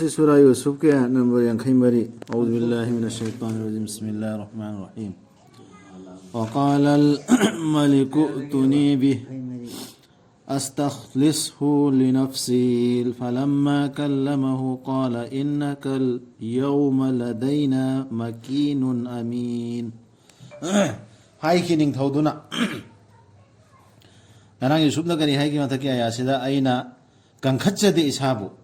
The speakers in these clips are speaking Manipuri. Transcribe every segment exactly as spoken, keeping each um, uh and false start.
ꯁꯤ ꯁꯨꯔꯥ ꯌꯨꯁꯨꯐꯀꯤ ꯑꯥꯌꯠ ꯅꯝꯕꯔ ꯌꯥꯡꯈꯩ ꯃꯔꯤ꯫ أعوذ بالله من الشيطان الرجيم. بسم الله الرحمن الرحيم. وقال الملك ائتوني به أستخلصه لنفسي فلما كلمه قال إنك اليوم لدينا مكين أمين. ꯍꯥꯏꯈꯤ ꯅꯤꯡꯊꯧꯗꯨꯅ꯫ ꯉꯔꯥꯡ ꯌꯨꯁꯨꯞꯅ ꯀꯔꯤ ꯍꯥꯏꯈꯤ ꯃꯊꯛꯀꯤ ꯑꯥꯌꯠꯁꯤꯗ? "ꯑꯩꯅ ꯀꯟꯈꯠꯆꯗꯦ ꯏꯁꯥꯕꯨ꯫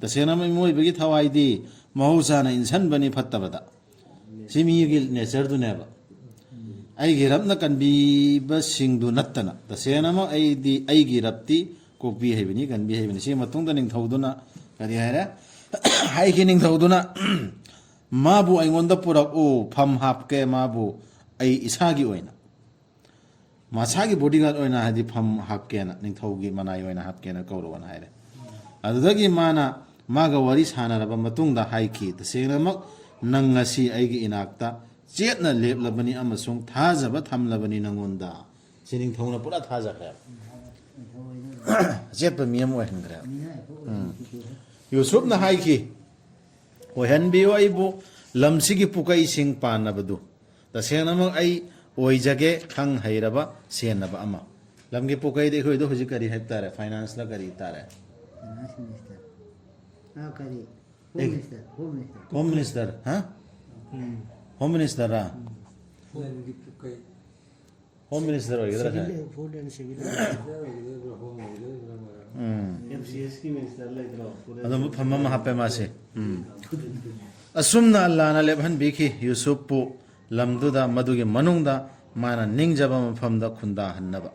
ꯇꯁꯦꯡꯅ ꯃꯤꯑꯣꯏꯕꯒꯤ ꯊꯋꯥꯏꯗꯤ ꯃꯍꯧꯁꯥꯅ ꯏꯟꯁꯟꯕꯅꯤ ꯐꯠꯇꯕꯗ"꯫ ꯁꯤ ꯃꯤꯒꯤ ꯅꯦꯆꯔꯗꯨꯅꯦꯕ꯫ "ꯑꯩꯒꯤ ꯔꯕꯅ ꯀꯟꯕꯤꯕꯁꯤꯡꯗꯨ ꯅꯠꯇꯅ꯫ ꯇꯁꯦꯡꯅꯃꯛ ꯑꯩꯗꯤ, ꯑꯩꯒꯤ ꯔꯕꯇꯤ ꯀꯣꯛꯄꯤ ꯍꯩꯕꯅꯤ, ꯀꯟꯕꯤ ꯍꯩꯕꯅꯤ"꯫ ꯁꯤꯒꯤ ꯃꯇꯨꯡꯗ ꯅꯤꯡꯊꯧꯗꯨꯅ ꯀꯔꯤ ꯍꯥꯏꯔꯦ? ꯍꯥꯏꯈꯤ ꯅꯤꯡꯊꯧꯗꯨꯅ, "ꯃꯥꯕꯨ ꯑꯩꯉꯣꯟꯗ ꯄꯨꯔꯛꯎ, ꯐꯝ ꯍꯥꯞꯀꯦ ꯃꯥꯕꯨ ꯑꯩ ꯏꯁꯥꯒꯤ ꯑꯣꯏꯅ"꯫ ꯃꯁꯥꯒꯤ ꯕꯣꯗꯤꯒꯥꯔꯗ ꯑꯣꯏꯅ, ꯍꯥꯏꯗꯤ ꯐꯝ ꯍꯥꯞꯀꯦꯅ, ꯅꯤꯡꯊꯧꯒꯤ ꯃꯅꯥꯏ ꯑꯣꯏꯅ ꯍꯥꯞꯀꯦꯅ ꯀꯧꯔꯛꯑꯣꯅ ꯍꯥꯏꯔꯦ꯫ ꯑꯗꯨꯗꯒꯤ ꯃꯥꯅ, ꯃꯥꯒ ꯋꯥꯔꯤ ꯁꯥꯟꯅꯔꯕ ꯃꯇꯨꯡꯗ ꯍꯥꯏꯈꯤ, "ꯇꯁꯦꯡꯅꯃꯛ ꯅꯪ ꯉꯁꯤ ꯑꯩꯒꯤ ꯏꯅꯥꯛꯇ ꯆꯦꯠꯅ ꯂꯦꯞꯂꯕꯅꯤ ꯑꯃꯁꯨꯡ ꯊꯥꯖꯕ ꯊꯝꯂꯕꯅꯤ ꯅꯪꯉꯣꯟꯗ"꯫ ꯁꯤ ꯅꯤꯡꯊꯧꯅ ꯄꯨꯔꯥ ꯊꯥꯖꯈ꯭ꯔꯦꯕ꯫ ꯑꯆꯦꯠꯄ ꯃꯤ ꯑꯃ ꯑꯣꯏꯍꯟꯈ꯭ꯔꯦꯕ꯫ ꯎꯝ꯫ ꯌꯨꯁꯨꯞꯅ ꯍꯥꯏꯈꯤ, "ꯑꯣꯏꯍꯟꯕꯤꯌꯨ ꯑꯩꯕꯨ ꯂꯝꯁꯤꯒꯤ ꯄꯨꯀꯩꯁꯤꯡ ꯄꯥꯟꯅꯕꯗꯨ꯫ ꯇꯁꯦꯡꯅꯃꯛ ꯑꯩ ꯑꯣꯏꯖꯒꯦ ꯈꯪ ꯍꯩꯔꯕ ꯁꯦꯟꯅꯕ ꯑꯃ"꯫ ꯂꯝꯒꯤ ꯄꯨꯀꯩꯗꯤ ꯑꯩꯈꯣꯏꯗꯣ ꯍꯧꯖꯤꯛ ꯀꯔꯤ ꯍꯥꯏꯕ ꯇꯥꯔꯦ? ꯐꯥꯏꯅꯥꯟꯁꯂ ꯀꯔꯤ ꯇꯥꯔꯦ? Finance minister. ꯑꯥ, ꯀꯔꯤ? ꯍꯣꯝ ꯑꯦ꯫ Minister, home minister. ꯀꯣꯝ ꯃꯤꯅꯤꯁꯇꯔ, ꯍꯥ? ꯎꯝ꯫ ꯍꯣꯝ ꯃꯤꯅꯤꯁꯇꯔꯔꯥ? ꯎꯝ꯫ ꯍꯣꯝ ꯃꯤꯅꯤꯁꯇꯔ ꯑꯣꯏꯒꯗ꯭ꯔꯥ civil, sir? Food and civil. ꯎꯝ꯫ ꯑꯦꯝ ꯁꯤ ꯑꯦꯁꯀꯤ ꯃꯤꯅꯤꯁꯇꯔ ꯂꯩꯇ꯭ꯔꯣ? ꯐꯨꯗ ꯑꯦꯟ ꯑꯗꯨꯝ ꯁꯤꯚꯤꯜ꯫ ꯐꯝ ꯑꯃ ꯍꯥꯞꯄꯦ ꯃꯥꯁꯦ꯫ ꯎꯝ꯫ ꯑꯁꯨꯝꯅ ꯑꯜꯂꯥꯅ ꯂꯦꯞꯍꯟꯕꯤꯈꯤ ꯌꯨꯁꯨꯞꯄꯨ ꯂꯝꯗꯨꯗ, ꯃꯗꯨꯒꯤ ꯃꯅꯨꯡꯗ ꯃꯥꯅ ꯅꯤꯡꯖꯕ ꯃꯐꯝꯗ ꯈꯨꯟꯗꯥꯍꯟꯅꯕ꯫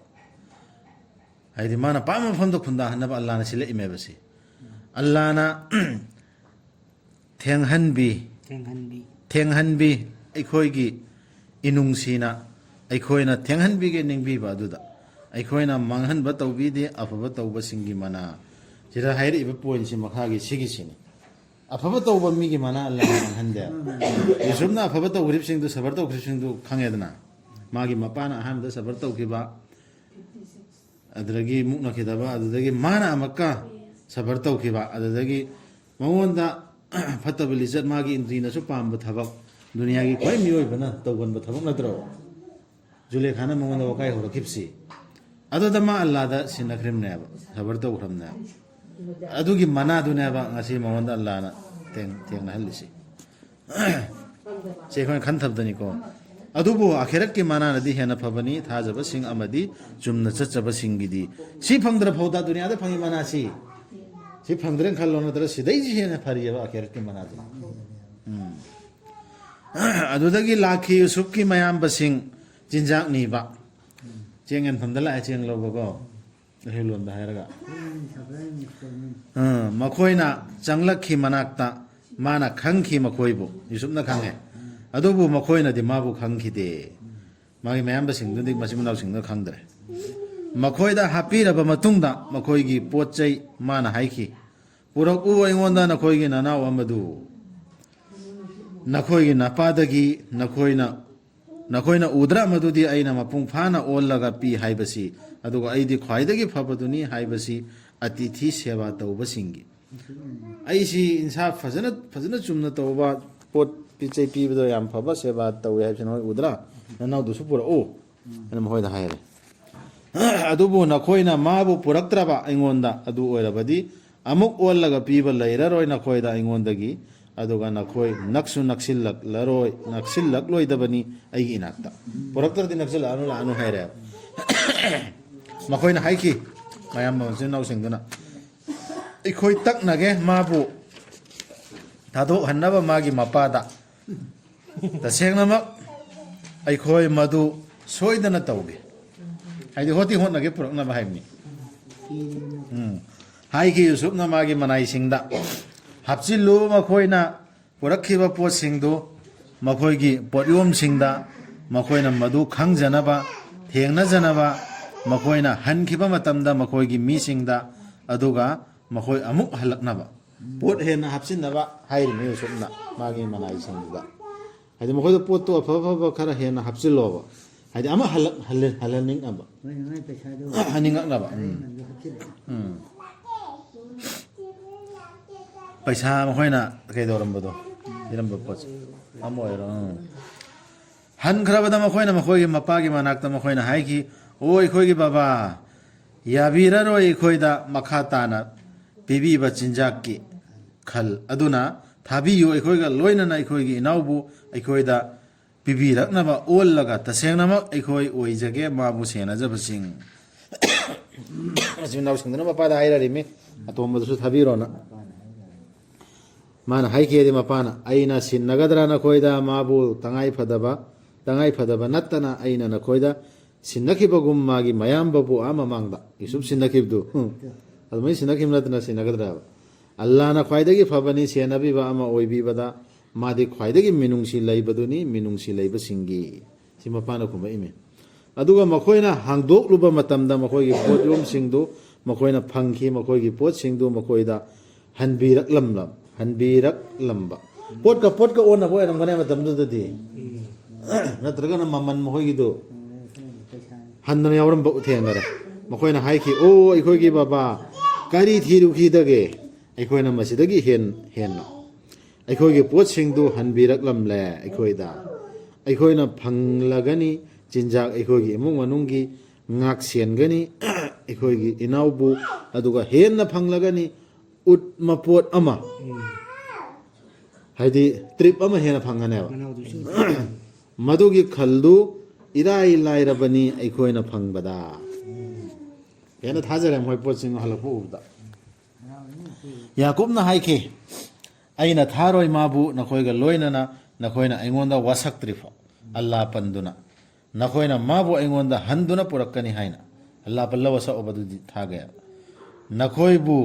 ꯍꯥꯏꯗꯤ ꯃꯥꯅ ꯄꯥꯝꯕ ꯃꯐꯝꯗ ꯈꯨꯟꯗꯥꯍꯟꯅꯕ ꯑꯜꯂꯥꯅ ꯁꯤꯜꯂꯛꯏꯃꯦꯕ ꯁꯤ꯫ ꯑꯜꯂꯥꯅ ꯊꯦꯡꯍꯟꯕꯤ꯫ ꯊꯦꯡꯍꯟꯕꯤ꯫ ꯊꯦꯡꯍꯟꯕꯤ꯫ ꯑꯩꯈꯣꯏꯒꯤ ꯏꯅꯨꯡꯁꯤꯅ ꯑꯩꯈꯣꯏꯅ ꯊꯦꯡꯍꯟꯕꯤꯒꯦ ꯅꯤꯡꯕꯤꯕ ꯑꯗꯨꯗ, ꯑꯩꯈꯣꯏꯅ ꯃꯥꯡꯍꯟꯕ ꯇꯧꯕꯤꯗꯦ ꯑꯐꯕ ꯇꯧꯕꯁꯤꯡꯒꯤ ꯃꯅꯥ꯫ ꯁꯤꯗ ꯍꯥꯏꯔꯛꯏꯕ ꯄꯣꯏꯟꯁꯤ ꯃꯈꯥꯒꯤ ꯁꯤꯒꯤꯁꯤꯅꯤ꯫ ꯑꯐꯕ ꯇꯧꯕ ꯃꯤꯒꯤ ꯃꯅꯥ ꯑꯜꯂꯥꯍꯅ ꯃꯥꯡꯍꯟꯗꯦ꯫ ꯌꯨꯁꯨꯞꯅ ꯑꯐꯕ ꯇꯧꯈ꯭ꯔꯤꯕꯁꯤꯡꯗꯨ, ꯁꯕꯔ ꯇꯧꯈ꯭ꯔꯤꯕꯁꯤꯡꯗꯨ ꯈꯪꯉꯦꯗꯅ꯫ ꯃꯥꯒꯤ ꯃꯄꯥꯅ ꯑꯍꯥꯟꯕꯗ ꯁꯕꯔ ꯇꯧꯈꯤꯕ, ꯑꯗꯨꯗꯒꯤ ꯃꯨꯛꯅꯈꯤꯗꯕ, ꯑꯗꯨꯗꯒꯤ ꯃꯥꯅ ꯑꯃꯨꯛꯀ ꯁꯕꯔ ꯇꯧꯈꯤꯕ, ꯑꯗꯨꯗꯒꯤ ꯃꯉꯣꯟꯗ ꯐꯠꯇꯕ ꯂꯤꯆꯠ, ꯃꯥꯒꯤ ꯏꯟꯗ꯭ꯔꯤꯅꯁꯨ ꯄꯥꯝꯕ ꯊꯕꯛ, ꯗꯨꯅꯤꯌꯥꯒꯤ ꯈ꯭ꯋꯥꯏ ꯃꯤꯑꯣꯏꯕꯅ ꯇꯧꯒꯟꯕ ꯊꯕꯛ ꯅꯠꯇ꯭ꯔꯣ? ꯖꯨꯂꯦꯈꯥꯅ ꯃꯉꯣꯟꯗ ꯋꯥꯀꯥꯏ ꯍꯧꯔꯛꯈꯤꯕꯁꯤ꯫ ꯑꯗꯨꯗ ꯃꯥ ꯑꯜꯂꯥꯗ ꯁꯤꯟꯅꯈ꯭ꯔꯤꯕꯅꯦꯕ, ꯁꯕꯔ ꯇꯧꯈ꯭ꯔꯕꯅꯦꯕ꯫ ꯑꯗꯨꯒꯤ ꯃꯅꯥꯗꯨꯅꯦꯕ ꯉꯁꯤ ꯃꯉꯣꯟꯗ ꯑꯜꯂꯥꯅ ꯊꯦꯡ-, ꯊꯦꯡꯅꯍꯜꯂꯤꯁꯤ꯫ ꯁꯤ ꯑꯩꯈꯣꯏꯅ ꯈꯟꯊꯕꯗꯅꯤꯀꯣ꯫ ꯑꯗꯨꯕꯨ ꯑꯈꯦꯔꯠꯀꯤ ꯃꯅꯥꯅꯗꯤ ꯍꯦꯟꯅ ꯐꯕꯅꯤ, ꯊꯥꯖꯕꯁꯤꯡ ꯑꯃꯗꯤ ꯆꯨꯝꯅ ꯆꯠꯆꯕꯁꯤꯡꯒꯤꯗꯤ꯫ ꯁꯤ ꯐꯪꯗ꯭ꯔ ꯐꯥꯎꯗ ꯗꯨꯅꯤꯌꯥꯗ ꯐꯪꯉꯤ ꯃꯅꯥꯁꯤ, ꯁꯤ ꯐꯪꯗ꯭ꯔꯦꯅ ꯈꯜꯂꯣ, ꯅꯠꯇ꯭ꯔ ꯁꯤꯗꯩꯁꯤ ꯍꯦꯟꯅ ꯐꯔꯤꯑꯕ ꯑꯈꯦꯔꯠꯀꯤ ꯃꯅꯥꯁꯤ꯫ ꯎꯝ꯫ ꯑꯗꯨꯗꯒꯤ ꯂꯥꯛꯈꯤ ꯌꯨꯁꯨꯞꯀꯤ ꯃꯌꯥꯝꯕꯁꯤꯡ ꯆꯤꯟꯖꯥꯛ ꯅꯤꯕ꯫ ꯆꯦꯡ ꯌꯦꯟꯐꯝꯗ ꯂꯥꯛꯑꯦ, ꯆꯦꯡ ꯂꯧꯕꯀꯣ꯫ ꯑꯍꯦꯂꯣꯟꯗ ꯍꯥꯏꯔꯒ꯫ ꯑ, ꯃꯈꯣꯏꯅ ꯆꯪꯂꯛꯈꯤ ꯃꯅꯥꯛꯇ, ꯃꯥꯅ ꯈꯪꯈꯤ ꯃꯈꯣꯏꯕꯨ, ꯌꯨꯁꯨꯞꯅ ꯈꯪꯉꯦ꯫ ꯑꯗꯨꯕꯨ ꯃꯈꯣꯏꯅꯗꯤ ꯃꯥꯕꯨ ꯈꯪꯈꯤꯗꯦ꯫ ꯃꯥꯒꯤ ꯃꯌꯥꯝꯕꯁꯤꯡꯗꯨꯗꯤ ꯃꯆꯤꯟ ꯃꯅꯥꯎꯁꯤꯡꯗꯨꯅ ꯈꯪꯗ꯭ꯔꯦ꯫ ꯃꯈꯣꯏꯗ ꯍꯥꯞꯄꯤꯔꯕ ꯃꯇꯨꯡꯗ ꯃꯈꯣꯏꯒꯤ ꯄꯣꯠ ꯆꯩ ꯃꯥꯅ ꯍꯥꯏꯈꯤ, "ꯄꯨꯔꯛꯎ ꯑꯩꯉꯣꯟꯗ ꯅꯈꯣꯏꯒꯤ ꯅꯅꯥꯎ ꯑꯃꯗꯨ꯫ ꯅꯈꯣꯏꯒꯤ ꯅꯄꯥꯗꯒꯤ ꯅꯈꯣꯏꯅ, ꯅꯈꯣꯏꯅ ꯎꯗ꯭ꯔꯥ ꯃꯗꯨꯗꯤ ꯑꯩꯅ ꯃꯄꯨꯡ ꯐꯥꯅ ꯑꯣꯜꯂꯒ ꯄꯤ ꯍꯥꯏꯕꯁꯤ, ꯑꯗꯨꯒ ꯑꯩꯗꯤ ꯈ꯭ꯋꯥꯏꯗꯒꯤ ꯐꯕꯗꯨꯅꯤ ꯍꯥꯏꯕꯁꯤ ꯑꯇꯤꯊꯤ ꯁꯦꯕꯥ ꯇꯧꯕꯁꯤꯡꯒꯤ"꯫ ꯑꯩꯁꯤ ꯏꯟꯁꯥ ꯐꯖꯅ, ꯐꯖꯅ ꯆꯨꯝꯅ ꯇꯧꯕ, ꯄꯣꯠ ꯄꯤꯆꯩ ꯄꯤꯕꯗ ꯌꯥꯝ ꯐꯕ ꯁꯦꯕꯥ ꯇꯧꯏ ꯍꯥꯏꯕꯁꯤ ꯅꯈꯣꯏ ꯎꯗ꯭ꯔꯥ? ꯅꯅꯥꯎꯗꯨꯁꯨ ꯄꯨꯔꯛꯎ ꯍꯥꯏꯅ ꯃꯈꯣꯏꯗ ꯍꯥꯏꯔꯦ꯫ ꯑꯗꯨꯕꯨ ꯅꯈꯣꯏꯅ ꯃꯥꯕꯨ ꯄꯨꯔꯛꯇ꯭ꯔꯕ ꯑꯩꯉꯣꯟꯗ, ꯑꯗꯨ ꯑꯣꯏꯔꯕꯗꯤ ꯑꯃꯨꯛ ꯑꯣꯜꯂꯒ ꯄꯤꯕ ꯂꯩꯔꯔꯣꯏ ꯅꯈꯣꯏꯗ ꯑꯩꯉꯣꯟꯗꯒꯤ, ꯑꯗꯨꯒ ꯅꯈꯣꯏ ꯅꯛꯁꯨ ꯅꯛꯁꯤꯜꯂꯛꯂꯔꯣꯏ, ꯅꯛꯁꯤꯜꯂꯛꯂꯣꯏꯗꯕꯅꯤ ꯑꯩꯒꯤ ꯏꯅꯥꯛꯇ꯫ ꯄꯨꯔꯛꯇ꯭ꯔꯗꯤ ꯅꯛꯁꯤꯜꯂꯛꯑꯅꯨ, ꯂꯥꯛꯑꯅꯨ ꯍꯥꯏꯔꯦ꯫ ꯃꯈꯣꯏꯅ ꯍꯥꯏꯈꯤ, ꯃꯌꯥꯝꯕ ꯃꯆꯤꯟ ꯃꯅꯥꯎꯁꯤꯡꯗꯨꯅ, "ꯑꯩꯈꯣꯏ ꯇꯛꯅꯒꯦ ꯃꯥꯕꯨ ꯊꯥꯗꯣꯛꯍꯟꯅꯕ ꯃꯥꯒꯤ ꯃꯄꯥꯗ꯫ ꯇꯁꯦꯡꯅꯃꯛ ꯑꯩꯈꯣꯏ ꯃꯗꯨ ꯁꯣꯏꯗꯅ ꯇꯧꯒꯦ"꯫ ꯍꯥꯏꯗꯤ ꯍꯣꯠꯇꯤ ꯍꯣꯠꯅꯒꯦ ꯄꯨꯔꯛꯅꯕ ꯍꯥꯏꯕꯅꯤ꯫ ꯎꯝ꯫ ꯍꯥꯏꯈꯤ ꯌꯨꯁꯨꯞꯅ ꯃꯥꯒꯤ ꯃꯅꯥꯏꯁꯤꯡꯗ, "ꯍꯥꯞꯆꯤꯜꯂꯨ ꯃꯈꯣꯏꯅ ꯄꯨꯔꯛꯈꯤꯕ ꯄꯣꯠꯁꯤꯡꯗꯨ ꯃꯈꯣꯏꯒꯤ ꯄꯣꯠꯌꯣꯝꯁꯤꯡꯗ, ꯃꯈꯣꯏꯅ ꯃꯗꯨ ꯈꯪꯖꯅꯕ, ꯊꯦꯡꯅꯖꯅꯕ, ꯃꯈꯣꯏꯅ ꯍꯟꯈꯤꯕ ꯃꯇꯝꯗ ꯃꯈꯣꯏꯒꯤ ꯃꯤꯁꯤꯡꯗ, ꯑꯗꯨꯒ ꯃꯈꯣꯏ ꯑꯃꯨꯛ ꯍꯜꯂꯛꯅꯕ"꯫ ꯄꯣꯠ ꯍꯦꯟꯅ ꯍꯥꯞꯆꯤꯟꯅꯕ ꯍꯥꯏꯔꯤꯅꯤ ꯌꯨꯁꯨꯞꯅ ꯃꯥꯒꯤ ꯃꯅꯥꯏꯁꯤꯡꯗꯨꯗ꯫ ꯍꯥꯏꯗꯤ ꯃꯈꯣꯏꯗ ꯄꯣꯠꯇꯣ ꯑꯐ ꯑꯐꯕ ꯈꯔ ꯍꯦꯟꯅ ꯍꯥꯞꯆꯤꯜꯂꯣꯕ꯫ ꯍꯥꯏꯗꯤ ꯑꯃ ꯍꯜꯂꯛ-, ꯍꯜꯂ-, ꯍꯜꯍꯟꯅꯤꯡꯅꯕ꯫ ꯃꯣꯏ ꯑꯉꯥꯡ ꯄꯩꯁꯥꯗꯣ ꯍꯟꯅꯤꯡꯉꯛꯅꯕ꯫ ꯎꯝ꯫ ꯑꯔꯦꯝꯕꯗꯣ ꯍꯥꯞꯆꯤꯜꯂꯦ꯫ ꯎꯝ꯫ ꯄꯩꯁꯥ ꯃꯈꯣꯏꯅ ꯀꯩꯗꯧꯔꯝꯕꯗꯣ, ꯄꯤꯔꯝꯕ ꯄꯣꯠꯁꯦ ꯑꯃ ꯑꯣꯏꯔꯣ, ꯎꯝ꯫ ꯍꯟꯈ꯭ꯔꯕꯗ ꯃꯈꯣꯏꯅ ꯃꯈꯣꯏꯒꯤ ꯃꯄꯥꯒꯤ ꯃꯅꯥꯛꯇ ꯃꯈꯣꯏꯅ ꯍꯥꯏꯈꯤ, "ꯑꯣ ꯑꯩꯈꯣꯏꯒꯤ ꯕꯕꯥ, ꯌꯥꯕꯤꯔꯔꯣꯏ ꯑꯩꯈꯣꯏꯗ ꯃꯈꯥ ꯇꯥꯅ ꯄꯤꯕꯤꯕ ꯆꯤꯟꯖꯥꯛꯀꯤ ꯈꯜ ꯑꯗꯨꯅ ꯊꯥꯕꯤꯌꯨ, ꯑꯩꯈꯣꯏꯒ ꯂꯣꯏꯅꯅ ꯑꯩꯈꯣꯏꯒꯤ ꯏꯅꯥꯎꯕꯨ ꯑꯩꯈꯣꯏꯗ ꯄꯤꯕꯤꯔꯛꯅꯕ ꯑꯣꯜꯂꯒ ꯇꯁꯦꯡꯅꯃꯛ ꯑꯩꯈꯣꯏ ꯑꯣꯏꯖꯒꯦ ꯃꯥꯕꯨ ꯁꯦꯟꯅꯖꯕꯁꯤꯡ"꯫ ꯃꯆꯤꯟ ꯃꯅꯥꯎꯁꯤꯡꯗꯨꯅ ꯃꯄꯥꯗ ꯍꯥꯏꯔꯔꯤꯃꯤ, "ꯑꯇꯣꯝꯕꯗꯨꯁꯨ ꯊꯥꯕꯤꯔꯣꯅ"꯫ ꯃꯥꯅ ꯍꯥꯏꯈꯤꯗꯤ ꯃꯄꯥꯅ, "ꯑꯩꯅ ꯁꯤꯟꯅꯒꯗ꯭ꯔꯥ ꯅꯈꯣꯏꯗ? ꯃꯥꯕꯨ ꯇꯉꯥꯏ ꯐꯗꯕ, ꯇꯉꯥꯏ ꯐꯗꯕ ꯅꯠꯇꯅ ꯑꯩꯅ ꯅꯈꯣꯏꯗ ꯁꯤꯟꯅꯈꯤꯕꯒꯨꯝ ꯃꯥꯒꯤ ꯃꯌꯥꯝꯕꯕꯨ ꯑꯥ ꯃꯃꯥꯡꯗ ꯌꯨꯁꯨꯞ ꯁꯤꯟꯅꯈꯤꯕꯗꯨ, ꯑꯗꯨꯃꯥꯏꯅ ꯁꯤꯟꯅꯈꯤꯕ ꯅꯠꯇꯅ ꯁꯤꯟꯅꯒꯗ꯭ꯔꯕ?" ꯑꯜꯂꯥꯅ ꯈ꯭ꯋꯥꯏꯗꯒꯤ ꯐꯕꯅꯤ, ꯁꯦꯟꯅꯕꯤꯕ ꯑꯃ ꯑꯣꯏꯕꯤꯕꯗ ꯃꯥꯗꯤ ꯈ꯭ꯋꯥꯏꯗꯒꯤ ꯃꯤꯅꯨꯡꯁꯤ ꯂꯩꯕꯗꯨꯅꯤ, ꯃꯤꯅꯨꯡꯁꯤ ꯂꯩꯕꯁꯤꯡꯒꯤ꯫ ꯁꯤ ꯃꯄꯥꯅ ꯈꯨꯝꯃꯛꯏꯃꯤ꯫ ꯑꯗꯨꯒ ꯃꯈꯣꯏꯅ ꯍꯥꯡꯗꯣꯛꯂꯨꯕ ꯃꯇꯝꯗ ꯃꯈꯣꯏꯒꯤ ꯄꯣꯠꯌꯣꯝꯁꯤꯡꯗꯨ ꯃꯈꯣꯏꯅ ꯐꯪꯈꯤ, ꯃꯈꯣꯏꯒꯤ ꯄꯣꯠꯁꯤꯡꯗꯨ ꯃꯈꯣꯏꯗ ꯍꯟꯕꯤꯔꯛꯂꯝꯂꯝ-, ꯍꯟꯕꯤꯔꯛꯂꯝꯕ꯫ ꯄꯣꯠꯀ ꯄꯣꯠꯀ ꯑꯣꯟꯅꯕ ꯑꯣꯏꯔꯝꯒꯅꯤ ꯃꯇꯝꯗꯨꯗꯗꯤ꯫ ꯅꯠꯇ꯭ꯔꯒꯅ ꯃꯃꯜ ꯃꯈꯣꯏꯒꯤꯗꯨ ꯍꯟꯗꯅ ꯌꯥꯎꯔꯝꯕ ꯊꯦꯡꯅꯔꯦ꯫ ꯃꯈꯣꯏꯅ ꯍꯥꯏꯈꯤ, "ꯑꯣ, ꯑꯩꯈꯣꯏꯒꯤ ꯕꯕꯥ, ꯀꯔꯤ ꯊꯤꯔꯨꯈꯤꯗꯒꯦ? ꯑꯩꯈꯣꯏꯅ ꯃꯁꯤꯗꯒꯤ ꯍꯦꯟ-, ꯍꯦꯟꯅ ꯑꯩꯈꯣꯏꯒꯤ ꯄꯣꯠꯁꯤꯡꯗꯨ ꯍꯟꯕꯤꯔꯛꯂꯝꯂꯦ ꯑꯩꯈꯣꯏꯗ꯫ ꯑꯩꯈꯣꯏꯅ ꯐꯪꯂꯒꯅꯤ ꯆꯤꯟꯖꯥꯛ, ꯑꯩꯈꯣꯏꯒꯤ ꯏꯃꯨꯡ ꯃꯅꯨꯡꯒꯤ ꯉꯥꯛ ꯁꯦꯟꯒꯅꯤ, ꯑꯩꯈꯣꯏꯒꯤ ꯏꯅꯥꯎꯕꯨ, ꯑꯗꯨꯒ ꯍꯦꯟꯅ ꯐꯪꯂꯒꯅꯤ ꯎꯠ ꯃꯄꯣꯠ ꯑꯃ", ꯍꯥꯏꯗꯤ ꯇ꯭ꯔꯤꯞ ꯑꯃ ꯍꯦꯟꯅ ꯐꯪꯒꯅꯦꯕ꯫ ꯃꯅꯥꯎꯗꯨꯁꯨ꯫ "ꯃꯗꯨꯒꯤ ꯈꯜꯗꯨ ꯏꯔꯥꯏ ꯂꯥꯏꯔꯕꯅꯤ ꯑꯩꯈꯣꯏꯅ ꯐꯪꯕꯗ"꯫ ꯍꯦꯟꯅ ꯊꯥꯖꯔꯦ ꯃꯣꯏ ꯄꯣꯠꯁꯤꯡ ꯍꯜꯂꯛꯄ ꯎꯕꯗ꯫ ꯌꯥꯀꯣꯕꯅ ꯍꯥꯏꯈꯤ, "ꯑꯩꯅ ꯊꯥꯔꯣꯏ ꯃꯥꯕꯨ ꯅꯈꯣꯏꯒ ꯂꯣꯏꯅꯅ, ꯅꯈꯣꯏꯅ ꯑꯩꯉꯣꯟꯗ ꯋꯥꯁꯛꯇ꯭ꯔꯤꯐꯥꯎ, ꯑꯜꯂꯥ ꯄꯟꯗꯨꯅ, ꯅꯈꯣꯏꯅ ꯃꯥꯕꯨ ꯑꯩꯉꯣꯟꯗ ꯍꯟꯗꯨꯅ ꯄꯨꯔꯛꯀꯅꯤ ꯍꯥꯏꯅ"꯫ ꯑꯜꯂꯥ ꯄꯜꯂ ꯋꯥꯁꯛ ꯎꯕꯗꯨꯗꯤ ꯊꯥꯒꯦ꯫ "ꯅꯈꯣꯏꯕꯨ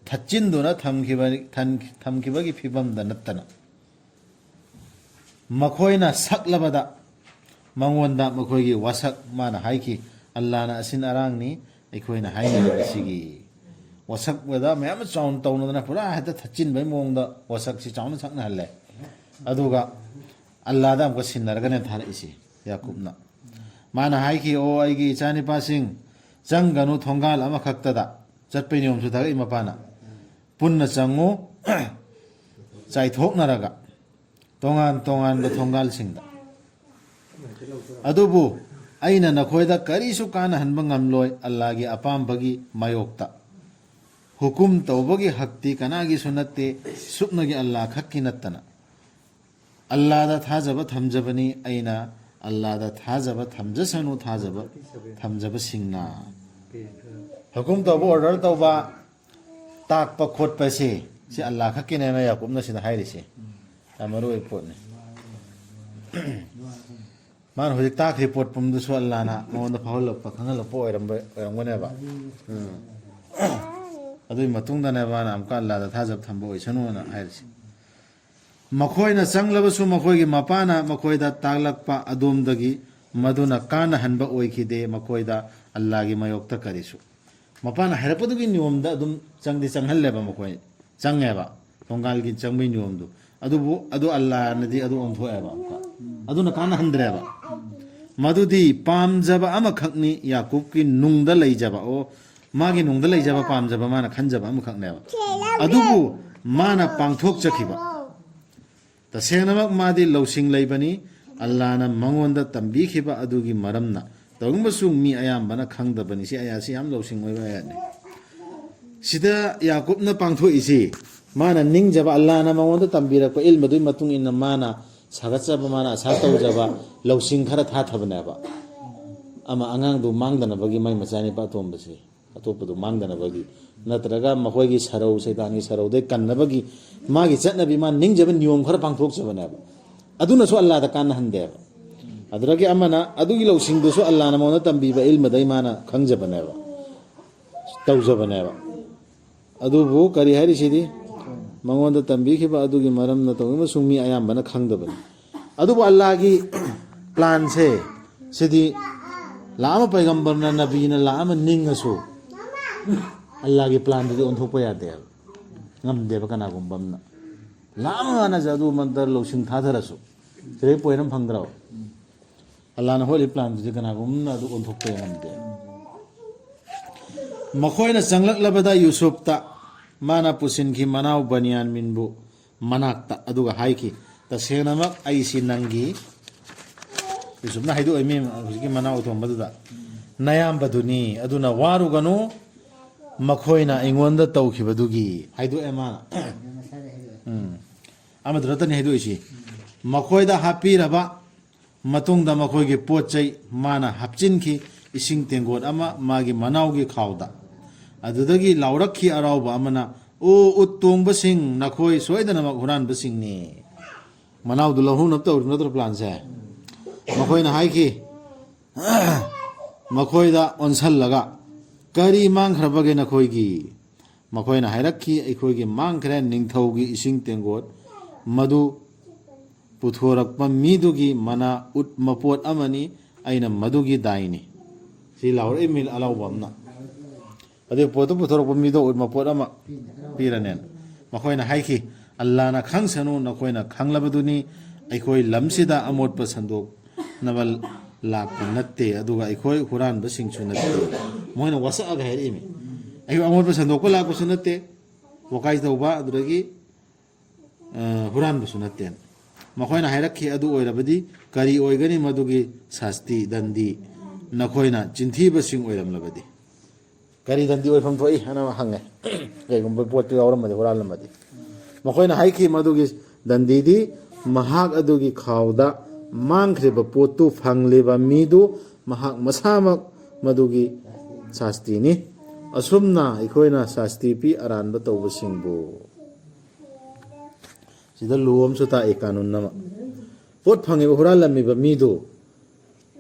ꯊꯠꯆꯤꯟꯗꯨꯅ ꯊꯝꯈꯤꯕ-, ꯊꯝ-, ꯊꯝꯈꯤꯕꯒꯤ ꯐꯤꯕꯝꯗ ꯅꯠꯇꯅ ꯃꯈꯣꯏꯅ ꯁꯛꯂꯕꯗ ꯃꯉꯣꯟꯗ ꯃꯈꯣꯏꯒꯤ ꯋꯥꯁꯛ ꯃꯥꯅ ꯍꯥꯏꯈꯤ, "ꯑꯜꯂꯥꯅ ꯑꯁꯤꯟ ꯑꯔꯥꯡꯅꯤ, ꯑꯩꯈꯣꯏꯅ ꯍꯥꯏꯅꯔꯤꯕꯁꯤꯒꯤ"꯫ ꯋꯥꯁꯛꯄꯗ ꯃꯌꯥꯝ ꯑꯃ ꯆꯥꯎꯅ ꯇꯧꯅꯗꯅ ꯄꯨꯔꯥ ꯍꯦꯛꯇ ꯊꯠꯆꯤꯟꯕꯒꯤ ꯃꯑꯣꯡꯗ ꯋꯥꯁꯛꯁꯤ ꯆꯥꯎꯅ ꯁꯛꯅꯍꯜꯂꯦ꯫ ꯑꯗꯨꯒ ꯑꯜꯂꯥꯗ ꯑꯃꯨꯛꯀ ꯁꯤꯟꯅꯔꯒꯅꯦ ꯊꯥꯔꯛꯏꯁꯤ ꯌꯥꯀꯨꯕꯅ꯫ ꯃꯥꯅ ꯍꯥꯏꯈꯤ, "ꯑꯣ ꯑꯩꯒꯤ ꯏꯆꯥꯅꯤꯄꯥꯁꯤꯡ, ꯆꯪꯒꯅꯨ ꯊꯣꯡꯒꯥꯜ ꯑꯃꯈꯛꯇꯗ"꯫ ꯆꯠꯄꯩ ꯅꯤꯌꯣꯝꯁꯨ ꯊꯥꯔꯛꯏ ꯃꯄꯥꯅ꯫ ꯄꯨꯟꯅ ꯆꯪꯉꯨ, ꯆꯥꯏꯊꯣꯛꯅꯔꯒ ꯇꯣꯉꯥꯟ ꯇꯣꯉꯥꯟꯕ ꯊꯣꯡꯒꯥꯜꯁꯤꯡꯗ꯫ ꯑꯗꯨꯕꯨ ꯑꯩꯅ ꯅꯈꯣꯏꯗ ꯀꯔꯤꯁꯨ ꯀꯥꯟꯅꯍꯟꯕ ꯉꯝꯂꯣꯏ꯫ ꯑꯜꯂꯥꯒꯤ ꯑꯄꯥꯝꯕꯒꯤ ꯃꯥꯌꯣꯛꯇ ꯍꯨꯀꯨꯝ ꯇꯧꯕꯒꯤ ꯍꯛꯇꯤ ꯀꯅꯥꯒꯤꯁꯨ ꯅꯠꯇꯦ, ꯁꯨꯞꯅꯒꯤ ꯑꯜꯂꯥ ꯈꯛꯀꯤ ꯅꯠꯇꯅ꯫ ꯑꯜꯂꯥꯗ ꯊꯥꯖꯕ ꯊꯝꯖꯕꯅꯤ ꯑꯩꯅ, ꯑꯜꯂꯥꯗ ꯊꯥꯖꯕ ꯊꯝꯖꯁꯅꯨ ꯊꯥꯖꯕ ꯊꯝꯖꯕꯁꯤꯡꯅ꯫ ꯍꯨꯀꯨꯝ ꯇꯧꯕ, ꯑꯣꯔꯗꯔ ꯇꯧꯕ, ꯇꯥꯛꯄ ꯈꯣꯠꯄꯁꯦ, ꯁꯤ ꯑꯜꯂꯥ ꯈꯛꯀꯤꯅꯦꯅ ꯌꯥꯀꯨꯞꯅ ꯁꯤꯗ ꯍꯥꯏꯔꯤꯁꯦ꯫ ꯌꯥꯝ ꯃꯔꯨ ꯑꯣꯏꯕ ꯄꯣꯠꯅꯤ꯫ ꯃꯥꯅ ꯍꯧꯖꯤꯛ ꯇꯥꯛꯈ꯭ꯔꯤ ꯄꯣꯠ ꯄꯨꯝꯗꯨꯁꯨ ꯑꯜꯂꯥꯅ ꯃꯉꯣꯟꯗ ꯐꯥꯎꯍꯜꯂꯛꯄ, ꯈꯪꯍꯜꯂꯛꯄ ꯑꯣꯏꯔꯝꯕ, ꯑꯣꯏꯔꯝꯒꯅꯦꯕ꯫ ꯎꯝ꯫ ꯑꯗꯨꯒꯤ ꯃꯇꯨꯡꯗꯅꯦꯕ ꯃꯥꯅ ꯑꯃꯨꯛꯀ ꯑꯜꯂꯥꯗ ꯊꯥꯖꯕ ꯊꯝꯕ ꯑꯣꯏꯁꯅꯨꯅ ꯍꯥꯏꯔꯤꯁꯦ꯫ ꯃꯈꯣꯏꯅ ꯆꯪꯂꯕꯁꯨ ꯃꯈꯣꯏꯒꯤ ꯃꯄꯥꯅ ꯃꯈꯣꯏꯗ ꯇꯥꯛꯂꯛꯄ ꯑꯗꯣꯝꯗꯒꯤ ꯃꯗꯨꯅ ꯀꯥꯟꯅꯍꯟꯕ ꯑꯣꯏꯈꯤꯗꯦ꯫ ꯃꯈꯣꯏꯗ ꯑꯜꯂꯥꯒꯤ ꯃꯥꯌꯣꯛꯇ ꯀꯔꯤꯁꯨ꯫ ꯃꯄꯥꯅ ꯍꯥꯏꯔꯛꯄꯗꯨꯒꯤ ꯅꯤꯌꯣꯝꯗ ꯑꯗꯨꯝ ꯆꯪꯗꯤ ꯆꯪꯍꯜꯂꯦꯕ ꯃꯈꯣꯏ꯫ ꯆꯪꯉꯦꯕ꯫ ꯊꯣꯡꯒꯥꯜꯒꯤ ꯆꯪꯕꯒꯤ ꯅꯤꯌꯣꯝꯗꯨ꯫ ꯑꯗꯨꯕꯨ ꯑꯗꯨ ꯑꯜꯂꯥꯅꯗꯤ ꯑꯗꯨ ꯑꯣꯟꯊꯣꯛꯑꯦꯕ ꯑꯃꯨꯛꯀ꯫ ꯑꯗꯨꯅ ꯀꯥꯟꯅꯍꯟꯗ꯭ꯔꯦꯕ꯫ ꯃꯗꯨꯗꯤ ꯄꯥꯝꯖꯕ ꯑꯃꯈꯛꯅꯤ, ꯌꯥꯀꯨꯕꯀꯤ ꯅꯨꯡꯗ ꯂꯩꯖꯕ꯫ ꯑꯣ, ꯃꯥꯒꯤ ꯅꯨꯡꯗ ꯂꯩꯖꯕ ꯄꯥꯝꯖꯕ ꯃꯥꯅ ꯈꯟꯖꯕ ꯑꯃꯈꯛꯅꯦꯕ꯫ ꯑꯗꯨꯕꯨ ꯃꯥꯅ ꯄꯥꯡꯊꯣꯛꯆꯈꯤꯕ꯫ ꯇꯁꯦꯡꯅꯃꯛ ꯃꯥꯗꯤ ꯂꯧꯁꯤꯡ ꯂꯩꯕꯅꯤ, ꯑꯜꯂꯥꯅ ꯃꯉꯣꯟꯗ ꯇꯝꯕꯤꯈꯤꯕ ꯑꯗꯨꯒꯤ ꯃꯔꯝꯅ꯫ ꯇꯧꯕꯁꯨ ꯃꯤ ꯑꯌꯥꯝꯕꯅ ꯈꯪꯗꯕꯅꯤ꯫ ꯁꯤ ꯑꯌꯥꯠꯁꯤ ꯌꯥꯝ ꯂꯧꯁꯤꯡ ꯑꯣꯏꯕ ꯑꯌꯥꯠꯅꯤ꯫ ꯁꯤꯗ ꯌꯥꯀꯨꯕꯅ ꯄꯥꯡꯊꯣꯛꯏꯁꯤ, ꯃꯥꯅ ꯅꯤꯡꯖꯕ, ꯑꯜꯂꯥꯅ ꯃꯉꯣꯟꯗ ꯇꯝꯕꯤꯔꯛꯄ ꯏꯜꯃꯗꯨꯒꯤ ꯃꯇꯨꯡ ꯏꯟꯅ ꯃꯥꯅ ꯁꯥꯒꯠꯆꯕ, ꯃꯥꯅ ꯑꯁꯥ ꯇꯧꯖꯕ ꯂꯧꯁꯤꯡ ꯈꯔ ꯊꯥꯊꯕꯅꯦꯕ꯫ ꯑꯃ ꯑꯉꯥꯡꯗꯨ ꯃꯥꯡꯗꯅꯕꯒꯤ ꯃꯥꯏ ꯃꯆꯥꯅꯤꯄꯥ ꯑꯇꯣꯝꯕꯁꯦ꯫ ꯑꯇꯣꯞꯄꯗꯨ ꯃꯥꯡꯗꯅꯕꯒꯤ, ꯅꯠꯇ꯭ꯔꯒ ꯃꯈꯣꯏꯒꯤ ꯁꯔꯧ, ꯁꯩꯇꯥꯟꯒꯤ ꯁꯔꯧꯗꯩ ꯀꯟꯅꯕꯒꯤ ꯃꯥꯒꯤ ꯆꯠꯅꯕꯤ, ꯃꯥ ꯅꯤꯡꯖꯕ ꯅꯤꯌꯣꯝ ꯈꯔ ꯄꯥꯡꯊꯣꯛꯆꯕꯅꯦꯕ꯫ ꯑꯗꯨꯅꯁꯨ ꯑꯜꯂꯥꯗ ꯀꯥꯟꯅꯍꯟꯗꯦꯕ꯫ ꯑꯗꯨꯗꯒꯤ ꯑꯃꯅ ꯑꯗꯨꯒꯤ ꯂꯧꯁꯤꯡꯗꯨꯁꯨ ꯑꯜꯂꯥꯅ ꯃꯉꯣꯟꯗ ꯇꯝꯕꯤꯕ ꯏꯜꯃꯗꯩ ꯃꯥꯅ ꯈꯪꯖꯕꯅꯦꯕ, ꯇꯧꯖꯕꯅꯦꯕ꯫ ꯑꯗꯨꯕꯨ ꯀꯔꯤ ꯍꯥꯏꯔꯤꯁꯤꯗꯤ, ꯃꯉꯣꯟꯗ ꯇꯝꯕꯤꯈꯤꯕ ꯑꯗꯨꯒꯤ ꯃꯔꯝꯅ ꯇꯧꯏ ꯑꯃꯁꯨꯡ ꯃꯤ ꯑꯌꯥꯝꯕꯅ ꯈꯪꯗꯕꯅꯤ꯫ ꯑꯗꯨꯕꯨ ꯑꯜꯂꯥꯒꯤ ꯄ꯭ꯂꯥꯟꯁꯦ ꯁꯤꯗꯤ ꯂꯥꯛꯑꯝꯕ ꯄꯩꯒꯝꯕꯔꯅ, ꯅꯕꯤꯅ ꯂꯥꯛꯑꯝꯕ ꯅꯤꯡꯉꯁꯨ ꯑꯜꯂꯥꯒꯤ ꯄ꯭ꯂꯥꯟꯗꯨꯗꯤ ꯑꯣꯟꯊꯣꯛꯄ ꯌꯥꯗꯦꯕ, ꯉꯝꯗꯦꯕ ꯀꯅꯥꯒꯨꯝꯕ ꯑꯃꯅ꯫ ꯂꯥꯛꯑꯝꯕ ꯃꯥꯅ ꯖꯥꯗꯨ ꯃꯟꯇꯔ ꯂꯧꯁꯤꯡ ꯊꯥꯊꯔꯁꯨ, ꯁꯤꯗꯩ ꯄꯣꯏꯟ ꯑꯃ ꯐꯪꯗ꯭ꯔꯕ? ꯑꯜꯂꯥꯅ ꯍꯣꯠꯂꯤ ꯄ꯭ꯂꯥꯟꯗꯨꯗꯤ ꯀꯅꯥꯒꯨꯝꯕꯅ ꯑꯗꯨ ꯑꯣꯟꯊꯣꯛꯄ ꯉꯝꯗꯦ꯫ ꯃꯈꯣꯏꯅ ꯆꯪꯂꯛꯂꯕꯗ ꯌꯨꯁꯨꯞꯇ ꯃꯥꯅ ꯄꯨꯁꯤꯟꯈꯤ ꯃꯅꯥꯎ ꯕꯅꯤꯌꯥꯃꯤꯟꯕꯨ ꯃꯅꯥꯛꯇ, ꯑꯗꯨꯒ ꯍꯥꯏꯈꯤ, "ꯇꯁꯦꯡꯅꯃꯛ ꯑꯩꯁꯤ ꯅꯪꯒꯤ," ꯌꯨꯁꯨꯞꯅ ꯍꯥꯏꯗꯣꯛꯏ ꯃꯤ ꯍꯧꯖꯤꯛꯀꯤ ꯃꯅꯥꯎ ꯑꯇꯣꯝꯕꯗꯨꯗ, "ꯅꯌꯥꯝꯕꯗꯨꯅꯤ, ꯑꯗꯨꯅ ꯋꯥꯔꯨꯒꯅꯨ, ꯃꯈꯣꯏꯅ ꯑꯩꯉꯣꯟꯗ ꯇꯧꯈꯤꯕꯗꯨꯒꯤ," ꯍꯥꯏꯗꯣꯛꯑꯦ ꯃꯥꯅ꯫ ꯎꯝ꯫ ꯑꯃꯗꯨ ꯅꯠꯇꯅꯤ ꯍꯥꯏꯗꯣꯛꯏꯁꯤ꯫ ꯃꯈꯣꯏꯗ ꯍꯥꯞꯄꯤꯔꯕ ꯃꯇꯨꯡꯗ ꯃꯈꯣꯏꯒꯤ ꯄꯣꯠ ꯆꯩ ꯃꯥꯅ ꯍꯥꯞꯆꯤꯟꯈꯤ, ꯏꯁꯤꯡ ꯇꯦꯡꯀꯣꯠ ꯑꯃ ꯃꯥꯒꯤ ꯃꯅꯥꯎꯒꯤ ꯈꯥꯎꯗ꯫ ꯑꯗꯨꯗꯒꯤ ꯂꯥꯎꯔꯛꯈꯤ ꯑꯔꯥꯎꯕ ꯑꯃꯅ, "ꯑꯣ ꯎꯠ ꯇꯣꯡꯕꯁꯤꯡ, ꯅꯈꯣꯏ ꯁꯣꯏꯗꯅꯃꯛ ꯍꯨꯔꯥꯟꯕꯁꯤꯡꯅꯤ"꯫ ꯃꯅꯥꯎꯗꯨ ꯂꯧꯍꯧꯅꯕ ꯇꯧꯔꯤꯕ ꯅꯠꯇ꯭ꯔꯣ ꯄ꯭ꯂꯥꯟꯁꯦ? ꯃꯈꯣꯏꯅ ꯍꯥꯏꯈꯤ, ꯃꯈꯣꯏꯗ ꯑꯣꯟꯁꯜꯂꯒ, "ꯀꯔꯤ ꯃꯥꯡꯈ꯭ꯔꯕꯒꯦ ꯅꯈꯣꯏꯒꯤ?" ꯃꯈꯣꯏꯅ ꯍꯥꯏꯔꯛꯈꯤ, "ꯑꯩꯈꯣꯏꯒꯤ ꯃꯥꯡꯈ꯭ꯔꯦ ꯅꯤꯡꯊꯧꯒꯤ ꯏꯁꯤꯡ ꯇꯦꯡꯀꯣꯠ, ꯃꯗꯨ ꯄꯨꯊꯣꯔꯛꯄ ꯃꯤꯗꯨꯒꯤ ꯃꯅꯥ ꯎꯠ ꯃꯄꯣꯠ ꯑꯃꯅꯤ, ꯑꯩꯅ ꯃꯗꯨꯒꯤ ꯗꯥꯏꯅꯤ"꯫ ꯁꯤ ꯂꯥꯎꯔꯛꯏ ꯃꯤ ꯑꯂꯥꯎꯕ ꯑꯃꯅ꯫ ꯑꯗꯨꯒꯤ ꯄꯣꯠꯇꯨ ꯄꯨꯊꯣꯔꯛꯄ ꯃꯤꯗꯣ ꯎꯠ ꯃꯄꯣꯠ ꯑꯃ ꯄꯤꯔꯅꯦꯅ꯫ ꯃꯈꯣꯏꯅ ꯍꯥꯏꯈꯤ, "ꯑꯜꯂꯥꯅ ꯈꯪꯁꯅꯨ, ꯅꯈꯣꯏꯅ ꯈꯪꯂꯕꯗꯨꯅꯤ, ꯑꯩꯈꯣꯏ ꯂꯝꯁꯤꯗ ꯑꯃꯣꯠꯄ ꯁꯟꯗꯣꯛꯅꯕ ꯂꯥꯛꯄ ꯅꯠꯇꯦ, ꯑꯗꯨꯒ ꯑꯩꯈꯣꯏ ꯍꯨꯔꯥꯟꯕꯁꯤꯡꯁꯨ ꯅꯠꯇꯦ"꯫ ꯃꯣꯏꯅ ꯋꯥꯁꯛꯑꯒ ꯍꯥꯏꯔꯛꯏꯃꯤ, "ꯑꯩꯈꯣꯏ ꯑꯃꯣꯠꯄ ꯁꯟꯗꯣꯛꯄ ꯂꯥꯛꯄꯁꯨ ꯅꯠꯇꯦ, ꯋꯥꯀꯥꯏ ꯇꯧꯕ, ꯑꯗꯨꯗꯒꯤ ꯑ, ꯍꯨꯔꯥꯟꯕꯁꯨ ꯅꯠꯇꯦꯅ꯫ ꯃꯈꯣꯏꯅ ꯍꯥꯏꯔꯛꯈꯤ, "ꯑꯗꯨ ꯑꯣꯏꯔꯕꯗꯤ ꯀꯔꯤ ꯑꯣꯏꯒꯅꯤ ꯃꯗꯨꯒꯤ ꯁꯥꯁꯇꯤ, ꯗꯟꯗꯤ, ꯅꯈꯣꯏꯅ ꯆꯤꯟꯊꯤꯕꯁꯤꯡ ꯑꯣꯏꯔꯝꯂꯕꯗꯤ?" ꯀꯔꯤ ꯗꯟꯗꯤ ꯑꯣꯏꯐꯝ ꯊꯣꯛꯏ ꯍꯥꯏꯅ ꯍꯪꯉꯦ꯫ ꯀꯩꯒꯨꯝꯕ ꯄꯣꯠꯇꯨ ꯌꯥꯎꯔꯝꯃꯗꯤ, ꯍꯨꯔꯥꯜꯂꯝꯃꯗꯤ꯫ ꯃꯈꯣꯏꯅ ꯍꯥꯏꯈꯤ, "ꯃꯗꯨꯒꯤ ꯗꯟꯗꯤꯗꯤ ꯃꯍꯥꯛ ꯑꯗꯨꯒꯤ ꯈꯥꯎꯗ ꯃꯥꯡꯈ꯭ꯔꯤꯕ ꯄꯣꯠꯇꯨ ꯐꯪꯂꯤꯕ ꯃꯤꯗꯨ ꯃꯍꯥꯛ ꯃꯁꯥꯃꯛ ꯃꯗꯨꯒꯤ ꯁꯥꯁꯇꯤꯅꯤ꯫ ꯑꯁꯨꯝꯅ ꯑꯩꯈꯣꯏꯅ ꯁꯥꯁꯇꯤ ꯄꯤ ꯑꯔꯥꯟꯕ ꯇꯧꯕꯁꯤꯡꯕꯨ"꯫ ꯁꯤꯗ ꯂꯣ ꯑꯃꯁꯨ ꯇꯥꯛꯏ, ꯀꯥꯅꯨꯟ ꯑꯃ꯫ ꯄꯣꯠ ꯐꯪꯉꯤꯕ, ꯍꯨꯔꯥꯜꯂꯝꯃꯤꯕ ꯃꯤꯗꯨ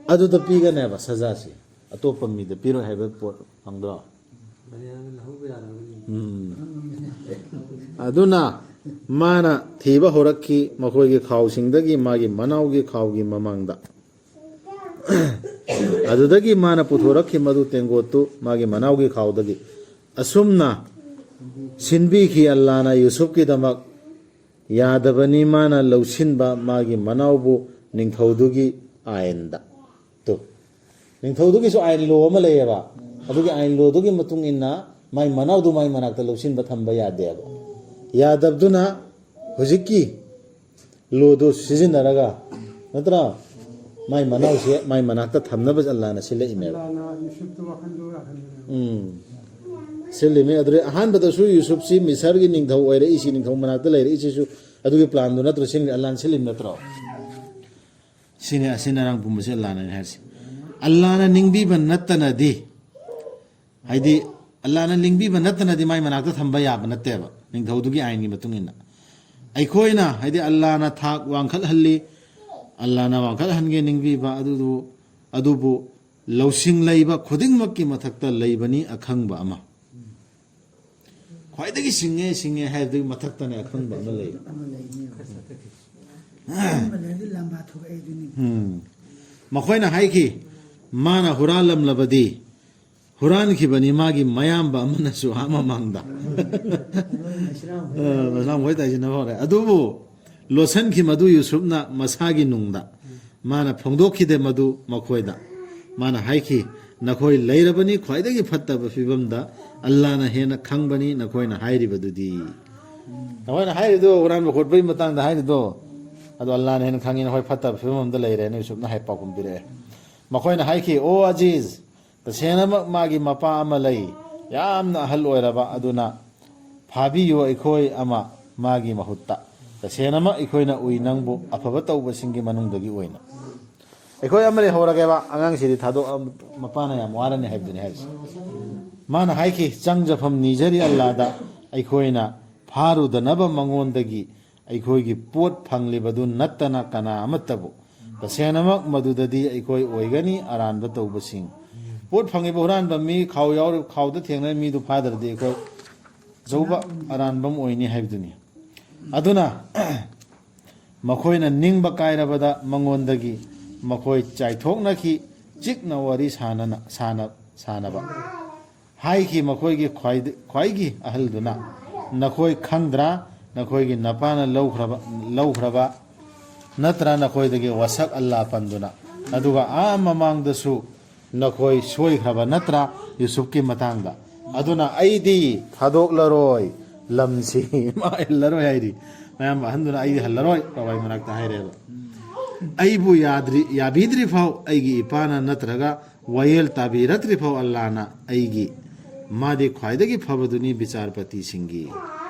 ꯑꯗꯨꯗ ꯄꯤꯒꯅꯦꯕ ꯁꯖꯥꯁꯤ, ꯑꯇꯣꯞꯄ ꯃꯤꯗ ꯄꯤꯔꯣꯏ ꯍꯥꯏꯕ ꯄꯣꯠ ꯐꯪꯗ꯭ꯔꯣ? ꯎꯝ꯫ ꯑꯗꯨꯅ ꯃꯥꯅ ꯊꯤꯕ ꯍꯧꯔꯛꯈꯤ ꯃꯈꯣꯏꯒꯤ ꯈꯥꯎꯁꯤꯡꯗꯒꯤ ꯃꯥꯒꯤ ꯃꯅꯥꯎꯒꯤ ꯈꯥꯎꯒꯤ ꯃꯃꯥꯡꯗ꯫ ꯑꯗꯨꯗꯒꯤ ꯃꯥꯅ ꯄꯨꯊꯣꯔꯛꯈꯤ ꯃꯗꯨ ꯇꯦꯡꯀꯣꯠꯇꯨ ꯃꯥꯒꯤ ꯃꯅꯥꯎꯒꯤ ꯈꯥꯎꯗꯒꯤ꯫ ꯑꯁꯨꯝꯅ ꯁꯤꯟꯕꯤꯈꯤ ꯑꯜꯂꯥꯅ ꯌꯨꯁꯨꯞꯀꯤꯗꯃꯛ꯫ ꯌꯥꯗꯕꯅꯤ ꯃꯥꯅ ꯂꯧꯁꯤꯟꯕ ꯃꯥꯒꯤ ꯃꯅꯥꯎꯕꯨ ꯅꯤꯡꯊꯧꯗꯨꯒꯤ ꯑꯥꯏꯟꯗ꯫ ꯇꯨ꯫ ꯅꯤꯡꯊꯧꯗꯨꯒꯤꯁꯨ ꯑꯥꯏꯟ ꯂꯣ ꯑꯃ ꯂꯩꯌꯦꯕ꯫ ꯑꯗꯨꯒꯤ ꯑꯥꯏꯟ ꯂꯣꯗꯨꯒꯤ ꯃꯇꯨꯡ ꯏꯟꯅ ꯃꯥꯏ ꯃꯅꯥꯎꯗꯨ ꯃꯥꯏ ꯃꯅꯥꯛꯇ ꯂꯧꯁꯤꯟꯕ ꯊꯝꯕ ꯌꯥꯗꯦꯕ꯫ ꯌꯥꯗꯕꯗꯨꯅ ꯍꯧꯖꯤꯛꯀꯤ ꯂꯣꯗꯣ ꯁꯤꯖꯤꯟꯅꯔꯒ, ꯅꯠꯇ꯭ꯔꯥ, ꯃꯥꯏ ꯃꯅꯥꯎꯁꯦ ꯃꯥꯏ ꯃꯅꯥꯛꯇ ꯊꯝꯅꯕ ꯑꯜꯂꯥꯅ ꯁꯤꯜꯂꯛꯏꯅꯦꯕ꯫ ꯑꯜꯂꯥꯅ ꯌꯨꯁꯨꯞꯇꯨ ꯋꯥꯈꯜꯗꯣ ꯌꯥꯍꯟꯕꯅꯦꯕ꯫ ꯎꯝ꯫ ꯁꯤꯜꯂꯤꯃꯤ꯫ ꯑꯗꯨꯗꯩ ꯑꯍꯥꯟꯕꯗꯁꯨ ꯌꯨꯁꯨꯞꯁꯤ ꯃꯤꯁꯔꯒꯤ ꯅꯤꯡꯊꯧ ꯑꯣꯏꯔꯛꯏꯁꯤ, ꯅꯤꯡꯊꯧ ꯃꯅꯥꯛꯇ ꯂꯩꯔꯛꯏꯁꯤꯁꯨ ꯑꯗꯨꯒꯤ ꯄ꯭ꯂꯥꯟꯗꯨ ꯅꯠꯇ꯭ꯔꯣ ꯁꯤꯜꯂꯤ? ꯑꯜꯂꯥꯅ ꯁꯤꯜꯂꯤꯝ ꯅꯠꯇ꯭ꯔꯣ? ꯁꯤꯅꯤ ꯑꯁꯤ ꯅꯔꯥꯡ ꯄꯨꯝꯕꯁꯦ ꯑꯜꯂꯥꯅꯅꯤ ꯍꯥꯏꯔꯤꯁꯤ꯫ ꯑꯜꯂꯥꯅ ꯅꯤꯡꯕꯤꯕ ꯅꯠꯇꯅꯗꯤ, ꯍꯥꯏꯗꯤ ꯑꯜꯂꯥꯅ ꯅꯤꯡꯕꯤꯕ ꯅꯠꯇꯅꯗꯤ ꯃꯥꯏ ꯃꯅꯥꯛꯇ ꯊꯝꯕ ꯌꯥꯕ ꯅꯠꯇꯦꯕ, ꯅꯤꯡꯊꯧꯗꯨꯒꯤ ꯑꯥꯏꯟꯒꯤ ꯃꯇꯨꯡ ꯏꯟꯅ꯫ ꯑꯩꯈꯣꯏꯅ, ꯍꯥꯏꯗꯤ ꯑꯜꯂꯥꯅ ꯊꯥꯛ ꯋꯥꯡꯈꯠꯍꯜꯂꯤ, ꯑꯜꯂꯥꯅ ꯋꯥꯡꯈꯠꯍꯟꯒꯦ ꯅꯤꯡꯕꯤꯕ ꯑꯗꯨꯗꯨ, ꯑꯗꯨꯕꯨ ꯂꯧꯁꯤꯡ ꯂꯩꯕ ꯈꯨꯗꯤꯡꯃꯛꯀꯤ ꯃꯊꯛꯇ ꯂꯩꯕꯅꯤ ꯑꯈꯪꯕ ꯑꯃ꯫ ꯈ꯭ꯋꯥꯏꯗꯒꯤ ꯁꯤꯡꯉꯦ, ꯁꯤꯡꯉꯦ ꯍꯥꯏꯕꯗꯨꯒꯤ ꯃꯊꯛꯇꯅꯦ ꯑꯈꯪꯕ ꯑꯃ ꯂꯩ꯫ ꯑꯃ ꯂꯩꯅꯦꯕ꯫ ꯑꯈꯪꯕ ꯂꯩꯔꯗꯤ ꯂꯥꯝꯕꯥ ꯊꯣꯛꯂꯛꯑꯦ ꯑꯗꯨꯅꯤ꯫ ꯎꯝ꯫ ꯃꯈꯣꯏꯅ ꯍꯥꯏꯈꯤ, "ꯃꯥꯅ ꯍꯨꯔꯥꯜꯂꯝꯂꯕꯗꯤ ꯍꯨꯔꯥꯟꯈꯤꯕꯅꯤ ꯃꯥꯒꯤ ꯃꯌꯥꯝꯕ ꯑꯃꯅꯁꯨ ꯑꯥ ꯃꯃꯥꯡꯗ"꯫ ꯑ, ꯃꯁꯂꯥꯝ ꯍꯣꯏ ꯇꯥꯏꯁꯤꯟꯅꯕ ꯍꯧꯔꯦ꯫ ꯑꯗꯨꯕꯨ ꯂꯣꯠꯁꯤꯟꯈꯤ ꯃꯗꯨ ꯌꯨꯁꯨꯞꯅ ꯃꯁꯥꯒꯤ ꯅꯨꯡꯗ꯫ ꯃꯥꯅ ꯐꯣꯡꯗꯣꯛꯈꯤꯗꯦ ꯃꯗꯨ ꯃꯈꯣꯏꯗ꯫ ꯃꯥꯅ ꯍꯥꯏꯈꯤ, "ꯅꯈꯣꯏ ꯂꯩꯔꯕꯅꯤ ꯈ꯭ꯋꯥꯏꯗꯒꯤ ꯐꯠꯇꯕ ꯐꯤꯕꯝꯗ, ꯑꯜꯂꯥꯅ ꯍꯦꯟꯅ ꯈꯪꯕꯅꯤ ꯅꯈꯣꯏꯅ ꯍꯥꯏꯔꯤꯕꯗꯨꯗꯤ"꯫ ꯅꯈꯣꯏꯅ ꯍꯥꯏꯔꯤꯗꯣ ꯍꯨꯔꯥꯟꯕ ꯈꯣꯠꯄꯒꯤ ꯃꯇꯥꯡꯗ ꯍꯥꯏꯔꯤꯗꯣ, ꯑꯗꯣ ꯑꯜꯂꯥꯅ ꯍꯦꯟꯅ ꯈꯪꯉꯤ ꯅꯈꯣꯏ ꯐꯠꯇꯕ ꯐꯤꯕꯝ ꯑꯃꯗ ꯂꯩꯔꯦꯅ ꯌꯨꯁꯨꯞꯅ ꯍꯥꯏ ꯄꯥꯎꯈꯨꯝ ꯄꯤꯔꯛꯑꯦ꯫ ꯃꯈꯣꯏꯅ ꯍꯥꯏꯈꯤ, "ꯑꯣ ꯑꯖꯤꯖ, ꯇꯁꯦꯡꯅꯃꯛ ꯃꯥꯒꯤ ꯃꯄꯥ ꯑꯃ ꯂꯩ, ꯌꯥꯝꯅ ꯑꯍꯜ ꯑꯣꯏꯔꯕ, ꯑꯗꯨꯅ ꯐꯥꯕꯤꯌꯨ ꯑꯩꯈꯣꯏ ꯑꯃ ꯃꯥꯒꯤ ꯃꯍꯨꯠꯇ꯫ ꯇꯁꯦꯡꯅꯃꯛ ꯑꯩꯈꯣꯏꯅ ꯎꯏ ꯅꯪꯕꯨ ꯑꯐꯕ ꯇꯧꯕꯁꯤꯡꯒꯤ ꯃꯅꯨꯡꯗꯒꯤ ꯑꯣꯏꯅ"꯫ ꯑꯩꯈꯣꯏ ꯑꯃ ꯂꯩꯍꯧꯔꯒꯦꯕ, ꯑꯉꯥꯡꯁꯤꯗꯤ ꯊꯥꯗꯣꯛꯑ ꯃꯄꯥꯅ ꯌꯥꯝ ꯋꯥꯔꯅꯤ ꯍꯥꯏꯕꯗꯨꯅꯤ ꯍꯥꯏꯔꯤꯁꯦ꯫ ꯃꯥꯅ ꯍꯥꯏꯈꯤ, "ꯆꯪꯖꯐꯝ ꯅꯤꯖꯔꯤ ꯑꯜꯂꯥꯗ, ꯑꯩꯈꯣꯏꯅ ꯐꯥꯔꯨꯗꯅꯕ ꯃꯉꯣꯟꯗꯒꯤ ꯑꯩꯈꯣꯏꯒꯤ ꯄꯣꯠ ꯐꯪꯂꯤꯕꯗꯨ ꯅꯠꯇꯅ ꯀꯅꯥ ꯑꯃꯠꯇꯕꯨ꯫ ꯇꯁꯦꯡꯅꯃꯛ ꯃꯗꯨꯗꯗꯤ ꯑꯩꯈꯣꯏ ꯑꯣꯏꯒꯅꯤ ꯑꯔꯥꯟꯕ ꯇꯧꯕꯁꯤꯡ"꯫ ꯄꯣꯠ ꯐꯪꯉꯤꯕ ꯍꯨꯔꯥꯟꯕ ꯃꯤ, ꯈꯥꯎ ꯌꯥꯎꯔꯤ-, ꯈꯥꯎꯗ ꯊꯦꯡꯅꯔꯤ ꯃꯤꯗꯨ ꯐꯥꯗ꯭ꯔꯗꯤ ꯑꯩꯈꯣꯏ ꯑꯆꯧꯕ ꯑꯔꯥꯟꯕ ꯑꯃ ꯑꯣꯏꯅꯤ ꯍꯥꯏꯕꯗꯨꯅꯤ꯫ ꯑꯗꯨꯅ ꯃꯈꯣꯏꯅ ꯅꯤꯡꯕ ꯀꯥꯏꯔꯕꯗ ꯃꯉꯣꯟꯗꯒꯤ ꯃꯈꯣꯏ ꯆꯥꯏꯊꯣꯛꯅꯈꯤ, ꯆꯤꯛꯅ ꯋꯥꯔꯤ ꯁꯥꯅꯅ-, ꯁꯥꯅ-, ꯁꯥꯅꯕ꯫ ꯍꯥꯏꯈꯤ ꯃꯈꯣꯏꯒꯤ ꯈ꯭ꯋꯥꯏꯗ-, ꯈ꯭ꯋꯥꯏꯒꯤ ꯑꯍꯜꯗꯨꯅ, "ꯅꯈꯣꯏ ꯈꯪꯗ꯭ꯔꯥ? ꯅꯈꯣꯏꯒꯤ ꯅꯄꯥꯅ ꯂꯧꯈ꯭ꯔꯕ, ꯂꯧꯈ꯭ꯔꯕ ꯅꯠꯇ꯭ꯔꯥ ꯅꯈꯣꯏꯗꯒꯤ ꯋꯥꯁꯛ ꯑꯜꯂꯥ ꯄꯟꯗꯨꯅ? ꯑꯗꯨꯒ ꯑꯥ ꯃꯃꯥꯡꯗꯁꯨ ꯅꯈꯣꯏ ꯁꯣꯏꯈ꯭ꯔꯕ ꯅꯠꯇ꯭ꯔꯥ ꯌꯨꯁꯨꯞꯀꯤ ꯃꯇꯥꯡꯗ?" ꯑꯗꯨꯅ ꯑꯩꯗꯤ ꯊꯥꯗꯣꯛꯂꯔꯣꯏ ꯂꯝꯁꯤ꯫ ꯃꯥ ꯍꯜꯂꯔꯣꯏ ꯍꯥꯏꯔꯤ꯫ ꯃꯌꯥꯝ ꯑꯍꯟꯗꯨꯅ "ꯑꯩꯗꯤ ꯍꯜꯂꯔꯣꯏ" ꯄꯥꯕꯥꯏ ꯃꯅꯥꯛꯇ ꯍꯥꯏꯔꯦꯕ꯫ "ꯑꯩꯕꯨ ꯌꯥꯗ꯭ꯔꯤ, ꯌꯥꯕꯤꯗ꯭ꯔꯤ ꯐꯥꯎ ꯑꯩꯒꯤ ꯏꯄꯥꯅ ꯅꯠꯇ꯭ꯔꯒ ꯋꯥꯌꯦꯜ ꯇꯥꯕꯤꯔꯛꯇ꯭ꯔꯤ ꯐꯥꯎ ꯑꯜꯂꯥꯅ ꯑꯩꯒꯤ, ꯃꯥꯗꯤ ꯈ꯭ꯋꯥꯏꯗꯒꯤ ꯐꯕꯗꯨꯅꯤ ꯕꯤꯆꯥꯔꯄꯇꯤꯁꯤꯡꯒꯤ"꯫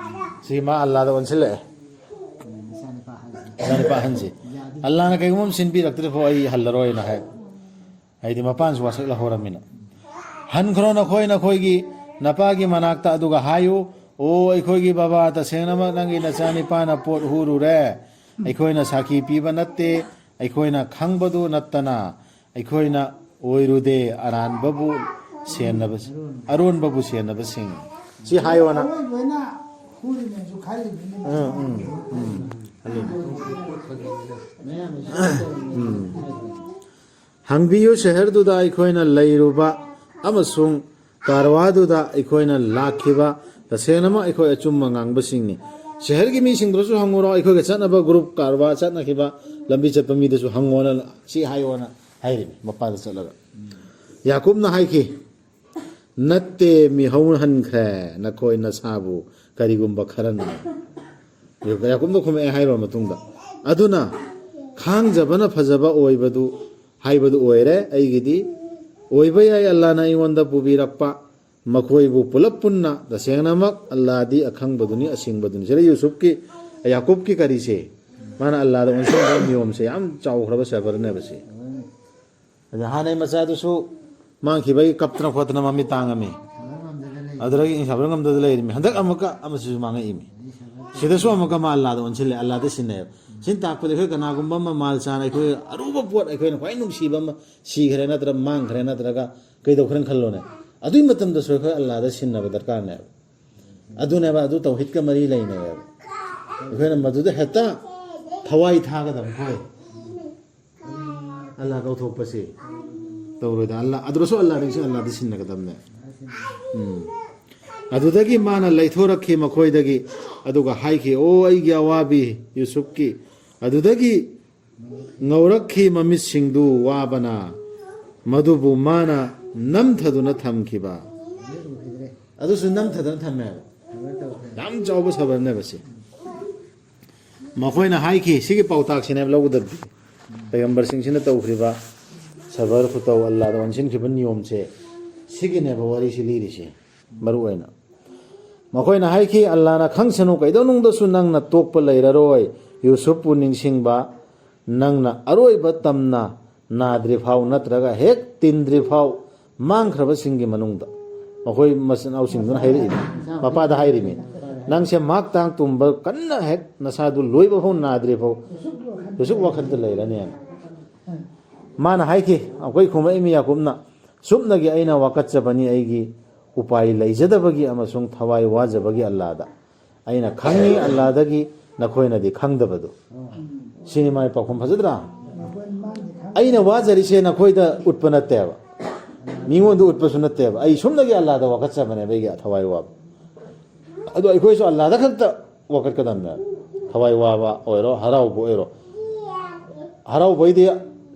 ꯁꯤ ꯃꯥ ꯑꯜꯂꯥꯗ ꯑꯣꯟꯁꯤꯜꯂꯛꯑꯦ꯫ ꯃꯆꯥꯅꯨꯄꯥ ꯑꯍꯟꯁꯦ꯫ ꯑꯜꯂꯥꯅ ꯀꯩꯒꯨꯝꯕ ꯑꯃ ꯁꯤꯟꯕꯤꯔꯛꯇ꯭ꯔꯤ ꯐꯥꯎ ꯑꯩ ꯍꯜꯂꯔꯣꯏꯅ ꯍꯥꯏ꯫ ꯍꯥꯏꯗꯤ ꯃꯄꯥꯟꯁꯨ ꯋꯥꯁꯛꯂ ꯍꯧꯔꯝꯃꯤꯅ꯫ "ꯍꯟꯈ꯭ꯔꯣ ꯅꯈꯣꯏ ꯅꯈꯣꯏꯒꯤ ꯅꯄꯥꯒꯤ ꯃꯅꯥꯛꯇ ꯑꯗꯨꯒ ꯍꯥꯏꯌꯨ, 'ꯑꯣ ꯑꯩꯈꯣꯏꯒꯤ ꯕꯕꯥ, ꯇꯁꯦꯡꯅꯃꯛ ꯅꯪꯒꯤ ꯅꯆꯥꯅꯤꯄꯥꯅ ꯄꯣꯠ ꯍꯨꯔꯨꯔꯦ꯫ ꯑꯩꯈꯣꯏꯅ ꯁꯥꯈꯤ ꯄꯤꯕ ꯅꯠꯇꯦ꯫ ꯑꯩꯈꯣꯏꯅ ꯈꯪꯕꯗꯨ ꯅꯠꯇꯅ ꯑꯩꯈꯣꯏꯅ ꯑꯣꯏꯔꯨꯗꯦ ꯑꯔꯥꯟꯕꯕꯨ ꯁꯦꯟꯅꯕ, ꯑꯔꯣꯟꯕꯕꯨ ꯁꯦꯟꯅꯕꯁꯤꯡ"꯫ ꯁꯤ ꯍꯥꯏꯌꯣꯅ꯫ ꯑꯔꯣꯏꯕ ꯑꯣꯏꯅ ꯍꯨꯔꯤꯅꯦꯁꯨ ꯈꯜꯂꯤꯕꯅꯤ꯫ ꯎꯝ, ꯎꯝ, ꯎꯝ꯫ ꯈꯜꯂꯤꯅꯦ꯫ ꯎꯝ꯫ "ꯍꯪꯕꯤꯌꯨ, ꯁꯍꯔꯗꯨꯗ ꯑꯩꯈꯣꯏꯅ ꯂꯩꯔꯨꯕ ꯑꯃꯁꯨꯡ ꯀꯥꯔꯋꯥꯗꯨꯗ ꯑꯩꯈꯣꯏꯅ ꯂꯥꯛꯈꯤꯕ ꯇꯁꯦꯡꯅꯃꯛ ꯑꯩꯈꯣꯏ ꯑꯆꯨꯝꯕ ꯉꯥꯡꯕꯁꯤꯡꯅꯤ꯫ ꯁꯍꯔꯒꯤ ꯃꯤꯁꯤꯡꯗꯨꯁꯨ ꯍꯪꯉꯨꯔꯣ, ꯑꯩꯈꯣꯏꯒ ꯆꯠꯅꯕ ꯒ꯭ꯔꯨꯞ, ꯀꯥꯔꯋꯥ ꯆꯠꯅꯈꯤꯕ ꯂꯝꯕꯤ ꯆꯠꯄ ꯃꯤꯗꯁꯨ ꯍꯪꯉꯣꯅ, ꯁꯤ ꯍꯥꯏꯌꯣꯅ ꯍꯥꯏꯔꯤꯅꯤ ꯃꯄꯥꯗ ꯆꯠꯂꯒ꯫ ꯌꯥꯀꯨꯕꯅ ꯍꯥꯏꯈꯤ, "ꯅꯠꯇꯦ, ꯃꯤꯍꯧꯍꯟꯈ꯭ꯔꯦ ꯅꯈꯣꯏ ꯅꯁꯥꯕꯨ ꯀꯔꯤꯒꯨꯝꯕ ꯈꯔꯅ"꯫ ꯌꯥꯀꯨꯕꯅ ꯈꯨꯝꯃꯛꯑꯦ ꯍꯥꯏꯔꯕ ꯃꯇꯨꯡꯗ, "ꯑꯗꯨꯅ ꯈꯥꯡꯖꯕꯅ ꯐꯖꯕ ꯑꯣꯏꯕꯗꯨ ꯍꯥꯏꯕꯗꯨ ꯑꯣꯏꯔꯦ꯫ ꯑꯩꯒꯤꯗꯤ ꯑꯣꯏꯕ ꯌꯥꯏ, ꯑꯜꯂꯥꯅ ꯑꯩꯉꯣꯟꯗ ꯄꯨꯕꯤꯔꯛꯄ ꯃꯈꯣꯏꯕꯨ ꯄꯨꯂꯞ ꯄꯨꯟꯅ꯫ ꯇꯁꯦꯡꯅꯃꯛ ꯑꯜꯂꯥꯗꯤ ꯑꯈꯪꯕꯗꯨꯅꯤ, ꯑꯁꯤꯡꯕꯗꯨꯅꯤ"꯫ ꯁꯤꯗ ꯌꯨꯁꯨꯞꯀꯤ, ꯌꯥꯀꯨꯕꯀꯤ ꯀꯔꯤꯁꯦ, ꯃꯥꯅ ꯑꯜꯂꯥꯗ ꯑꯣꯟꯁꯤꯟꯕ ꯅꯤꯌꯣꯝꯁꯦ ꯌꯥꯝ ꯆꯥꯎꯈ꯭ꯔꯕ ꯁꯕꯔꯅꯦꯕ ꯁꯤ꯫ ꯑꯗ ꯍꯥꯟꯅꯩ ꯃꯆꯥꯗꯨꯁꯨ ꯃꯥꯡꯈꯤꯕꯒꯤ ꯀꯞꯇꯅ ꯈꯣꯠꯇꯅ ꯃꯃꯤꯠ ꯇꯥꯡꯉꯝꯃꯤ꯫ ꯑꯗꯨꯗꯒꯤ ꯁꯕꯔ ꯉꯝꯗꯗ ꯂꯩꯔꯤꯃꯤ꯫ ꯍꯟꯗꯛ ꯑꯃꯨꯛꯀ ꯑꯃꯁꯤꯁꯨ ꯃꯥꯡꯉꯛꯏꯃꯤ꯫ ꯁꯤꯗꯁꯨ ꯑꯃꯨꯛꯀ ꯃꯥ ꯑꯜꯂꯥꯗ ꯑꯣꯟꯁꯤꯜꯂꯦ, ꯑꯜꯂꯥꯗ ꯁꯤꯟꯅꯩꯌꯦꯕ꯫ ꯁꯤꯅ ꯇꯥꯛꯄꯗꯤ ꯑꯩꯈꯣꯏ ꯀꯅꯥꯒꯨꯝꯕ ꯑꯃ ꯃꯥꯜ ꯆꯥꯅ ꯑꯩꯈꯣꯏ ꯑꯔꯨꯕ ꯄꯣꯠ, ꯑꯩꯈꯣꯏꯅ ꯈ꯭ꯋꯥꯏ ꯅꯨꯡꯁꯤꯕ ꯑꯃ ꯁꯤꯈ꯭ꯔꯦ ꯅꯠꯇ꯭ꯔꯒ ꯃꯥꯡꯈ꯭ꯔꯦ ꯅꯠꯇ꯭ꯔꯒ ꯀꯩꯗꯧꯈ꯭ꯔꯦꯅ ꯈꯜꯂꯣꯅꯦ, ꯑꯗꯨꯒꯤ ꯃꯇꯝꯗꯁꯨ ꯑꯩꯈꯣꯏ ꯑꯜꯂꯥꯗ ꯁꯤꯟꯅꯕ ꯗꯔꯀꯥꯔꯅꯦꯕ꯫ ꯑꯗꯨꯅꯦꯕ, ꯑꯗꯨ ꯇꯧꯍꯤꯗꯀ ꯃꯔꯤ ꯂꯩꯅꯩꯌꯦꯕ꯫ ꯑꯩꯈꯣꯏꯅ ꯃꯗꯨꯗ ꯍꯦꯛꯇ ꯊꯋꯥꯏ ꯊꯥꯒꯗꯕ ꯑꯩꯈꯣꯏ꯫ ꯑꯜꯂꯥ ꯀꯧꯊꯣꯛꯄꯁꯤ ꯇꯧꯔꯣꯏꯗ꯫ ꯑꯜꯂꯥ, ꯑꯗꯨꯗꯁꯨ ꯑꯜꯂꯥ ꯅꯤꯡꯁꯤꯡ, ꯑꯜꯂꯥꯗ ꯁꯤꯟꯅꯒꯗꯕꯅꯦ꯫ ꯎꯝ꯫ ꯑꯗꯨꯗꯒꯤ ꯃꯥꯅ ꯂꯩꯊꯣꯔꯛꯈꯤ ꯃꯈꯣꯏꯗꯒꯤ, ꯑꯗꯨꯒ ꯍꯥꯏꯈꯤ, "ꯑꯣ ꯑꯩꯒꯤ ꯑꯋꯥꯕꯤ ꯌꯨꯁꯨꯞꯀꯤ"꯫ ꯑꯗꯨꯗꯒꯤ ꯉꯧꯔꯛꯈꯤ ꯃꯃꯤꯠꯁꯤꯡꯗꯨ ꯋꯥꯕꯅ, ꯃꯗꯨꯕꯨ ꯃꯥꯅ ꯅꯝꯊꯗꯨꯅ ꯊꯝꯈꯤꯕ꯫ ꯑꯗꯨꯁꯨ ꯅꯝꯊꯗꯅ ꯊꯝꯃꯦꯕ꯫ ꯌꯥꯝ ꯆꯥꯎꯕ ꯁꯕꯔꯅꯦꯕ ꯁꯤ꯫ ꯃꯈꯣꯏꯅ ꯍꯥꯏꯈꯤ, ꯁꯤꯒꯤ ꯄꯥꯎꯇꯥꯛꯁꯤꯅꯦꯕ ꯂꯧꯒꯗꯕꯗꯤ꯫ ꯄꯩꯒꯝꯕꯔꯁꯤꯡꯁꯤꯅ ꯇꯧꯈ꯭ꯔꯤꯕ ꯁꯕꯔ ꯈꯨꯇꯧ, ꯑꯜꯂꯥꯗ ꯑꯣꯟꯁꯤꯟꯈꯤꯕ ꯅꯤꯌꯣꯝꯁꯦ, ꯁꯤꯒꯤꯅꯦꯕ ꯋꯥꯔꯤꯁꯤ ꯂꯤꯔꯤꯁꯦ ꯃꯔꯨ ꯑꯣꯏꯅ꯫ ꯃꯈꯣꯏꯅ ꯍꯥꯏꯈꯤ, "ꯑꯜꯂꯥꯅ ꯈꯪꯁꯅꯨ, ꯀꯩꯗꯧꯅꯨꯡꯗꯁꯨ ꯅꯪꯅ ꯇꯣꯛꯄ ꯂꯩꯔꯔꯣꯏ꯫ ꯌꯨꯁꯨꯞꯄꯨ ꯅꯤꯡꯁꯤꯡꯕ ꯅꯪꯅ ꯑꯔꯣꯏꯕ ꯇꯝꯅ ꯅꯥꯗ꯭ꯔꯤꯐꯥꯎ ꯅꯠꯇ꯭ꯔꯒ ꯍꯦꯛ ꯇꯤꯟꯗ꯭ꯔꯤꯐꯥꯎ ꯃꯥꯡꯈ꯭ꯔꯕꯁꯤꯡꯒꯤ ꯃꯅꯨꯡꯗ"꯫ ꯃꯈꯣꯏ ꯃꯆꯤꯟ ꯃꯅꯥꯎꯁꯤꯡꯗꯨꯅ ꯍꯥꯏꯔꯛꯏꯅꯤ, ꯃꯄꯥꯗ ꯍꯥꯏꯔꯤꯃꯤ, "ꯅꯪꯁꯦ ꯃꯍꯥꯛ ꯇꯥꯡ ꯇꯨꯝꯕ ꯀꯟꯅ ꯍꯦꯛ ꯅꯁꯥꯗꯨ ꯂꯣꯏꯕ ꯐꯥꯎ ꯅꯥꯗ꯭ꯔꯤꯐꯥꯎ ꯌꯨꯁꯨꯞ ꯋꯥꯈꯜꯗ ꯂꯩꯔꯅꯦꯅ"꯫ ꯃꯥꯅ ꯍꯥꯏꯈꯤ, ꯑꯩꯈꯣꯏ ꯈꯨꯝꯃꯛꯏꯃꯤ ꯌꯥꯀꯨꯞꯅ, "ꯁꯨꯞꯅꯒꯤ ꯑꯩꯅ ꯋꯥꯀꯠꯆꯕꯅꯤ ꯑꯩꯒꯤ ꯎꯄꯥꯏ ꯂꯩꯖꯗꯕꯒꯤ ꯑꯃꯁꯨꯡ ꯊꯋꯥꯏ ꯋꯥꯖꯕꯒꯤ ꯑꯜꯂꯥꯗ꯫ ꯑꯩꯅ ꯈꯪꯉꯤ ꯑꯜꯂꯥꯗꯒꯤ, ꯅꯈꯣꯏꯅꯗꯤ ꯈꯪꯗꯕꯗꯨ"꯫ ꯁꯤꯅꯤ ꯃꯥꯏ ꯄꯥꯎꯈꯨꯝ, ꯐꯖꯗ꯭ꯔꯥ? "ꯑꯩꯅ ꯋꯥꯖꯔꯤꯁꯦ ꯅꯈꯣꯏꯗ ꯎꯠꯄ ꯅꯠꯇꯦꯕ, ꯃꯤꯉꯣꯟꯗ ꯎꯠꯄꯁꯨ ꯅꯠꯇꯦꯕ, ꯑꯩ ꯁꯨꯝꯅꯒꯤ ꯑꯜꯂꯥꯗ ꯋꯥꯀꯠꯆꯕꯅꯦꯕ ꯑꯩꯒꯤ ꯊꯋꯥꯏ ꯋꯥꯕ"꯫ ꯑꯗꯣ ꯑꯩꯈꯣꯏꯁꯨ ꯑꯜꯂꯥꯗ ꯈꯛꯇ ꯋꯥꯀꯠꯀꯗꯕꯅꯦꯕ, ꯊꯋꯥꯏ ꯋꯥꯕ ꯑꯣꯏꯔꯣ, ꯍꯔꯥꯎꯕ ꯑꯣꯏꯔꯣ꯫ ꯍꯔꯥꯎꯕꯩꯗꯤ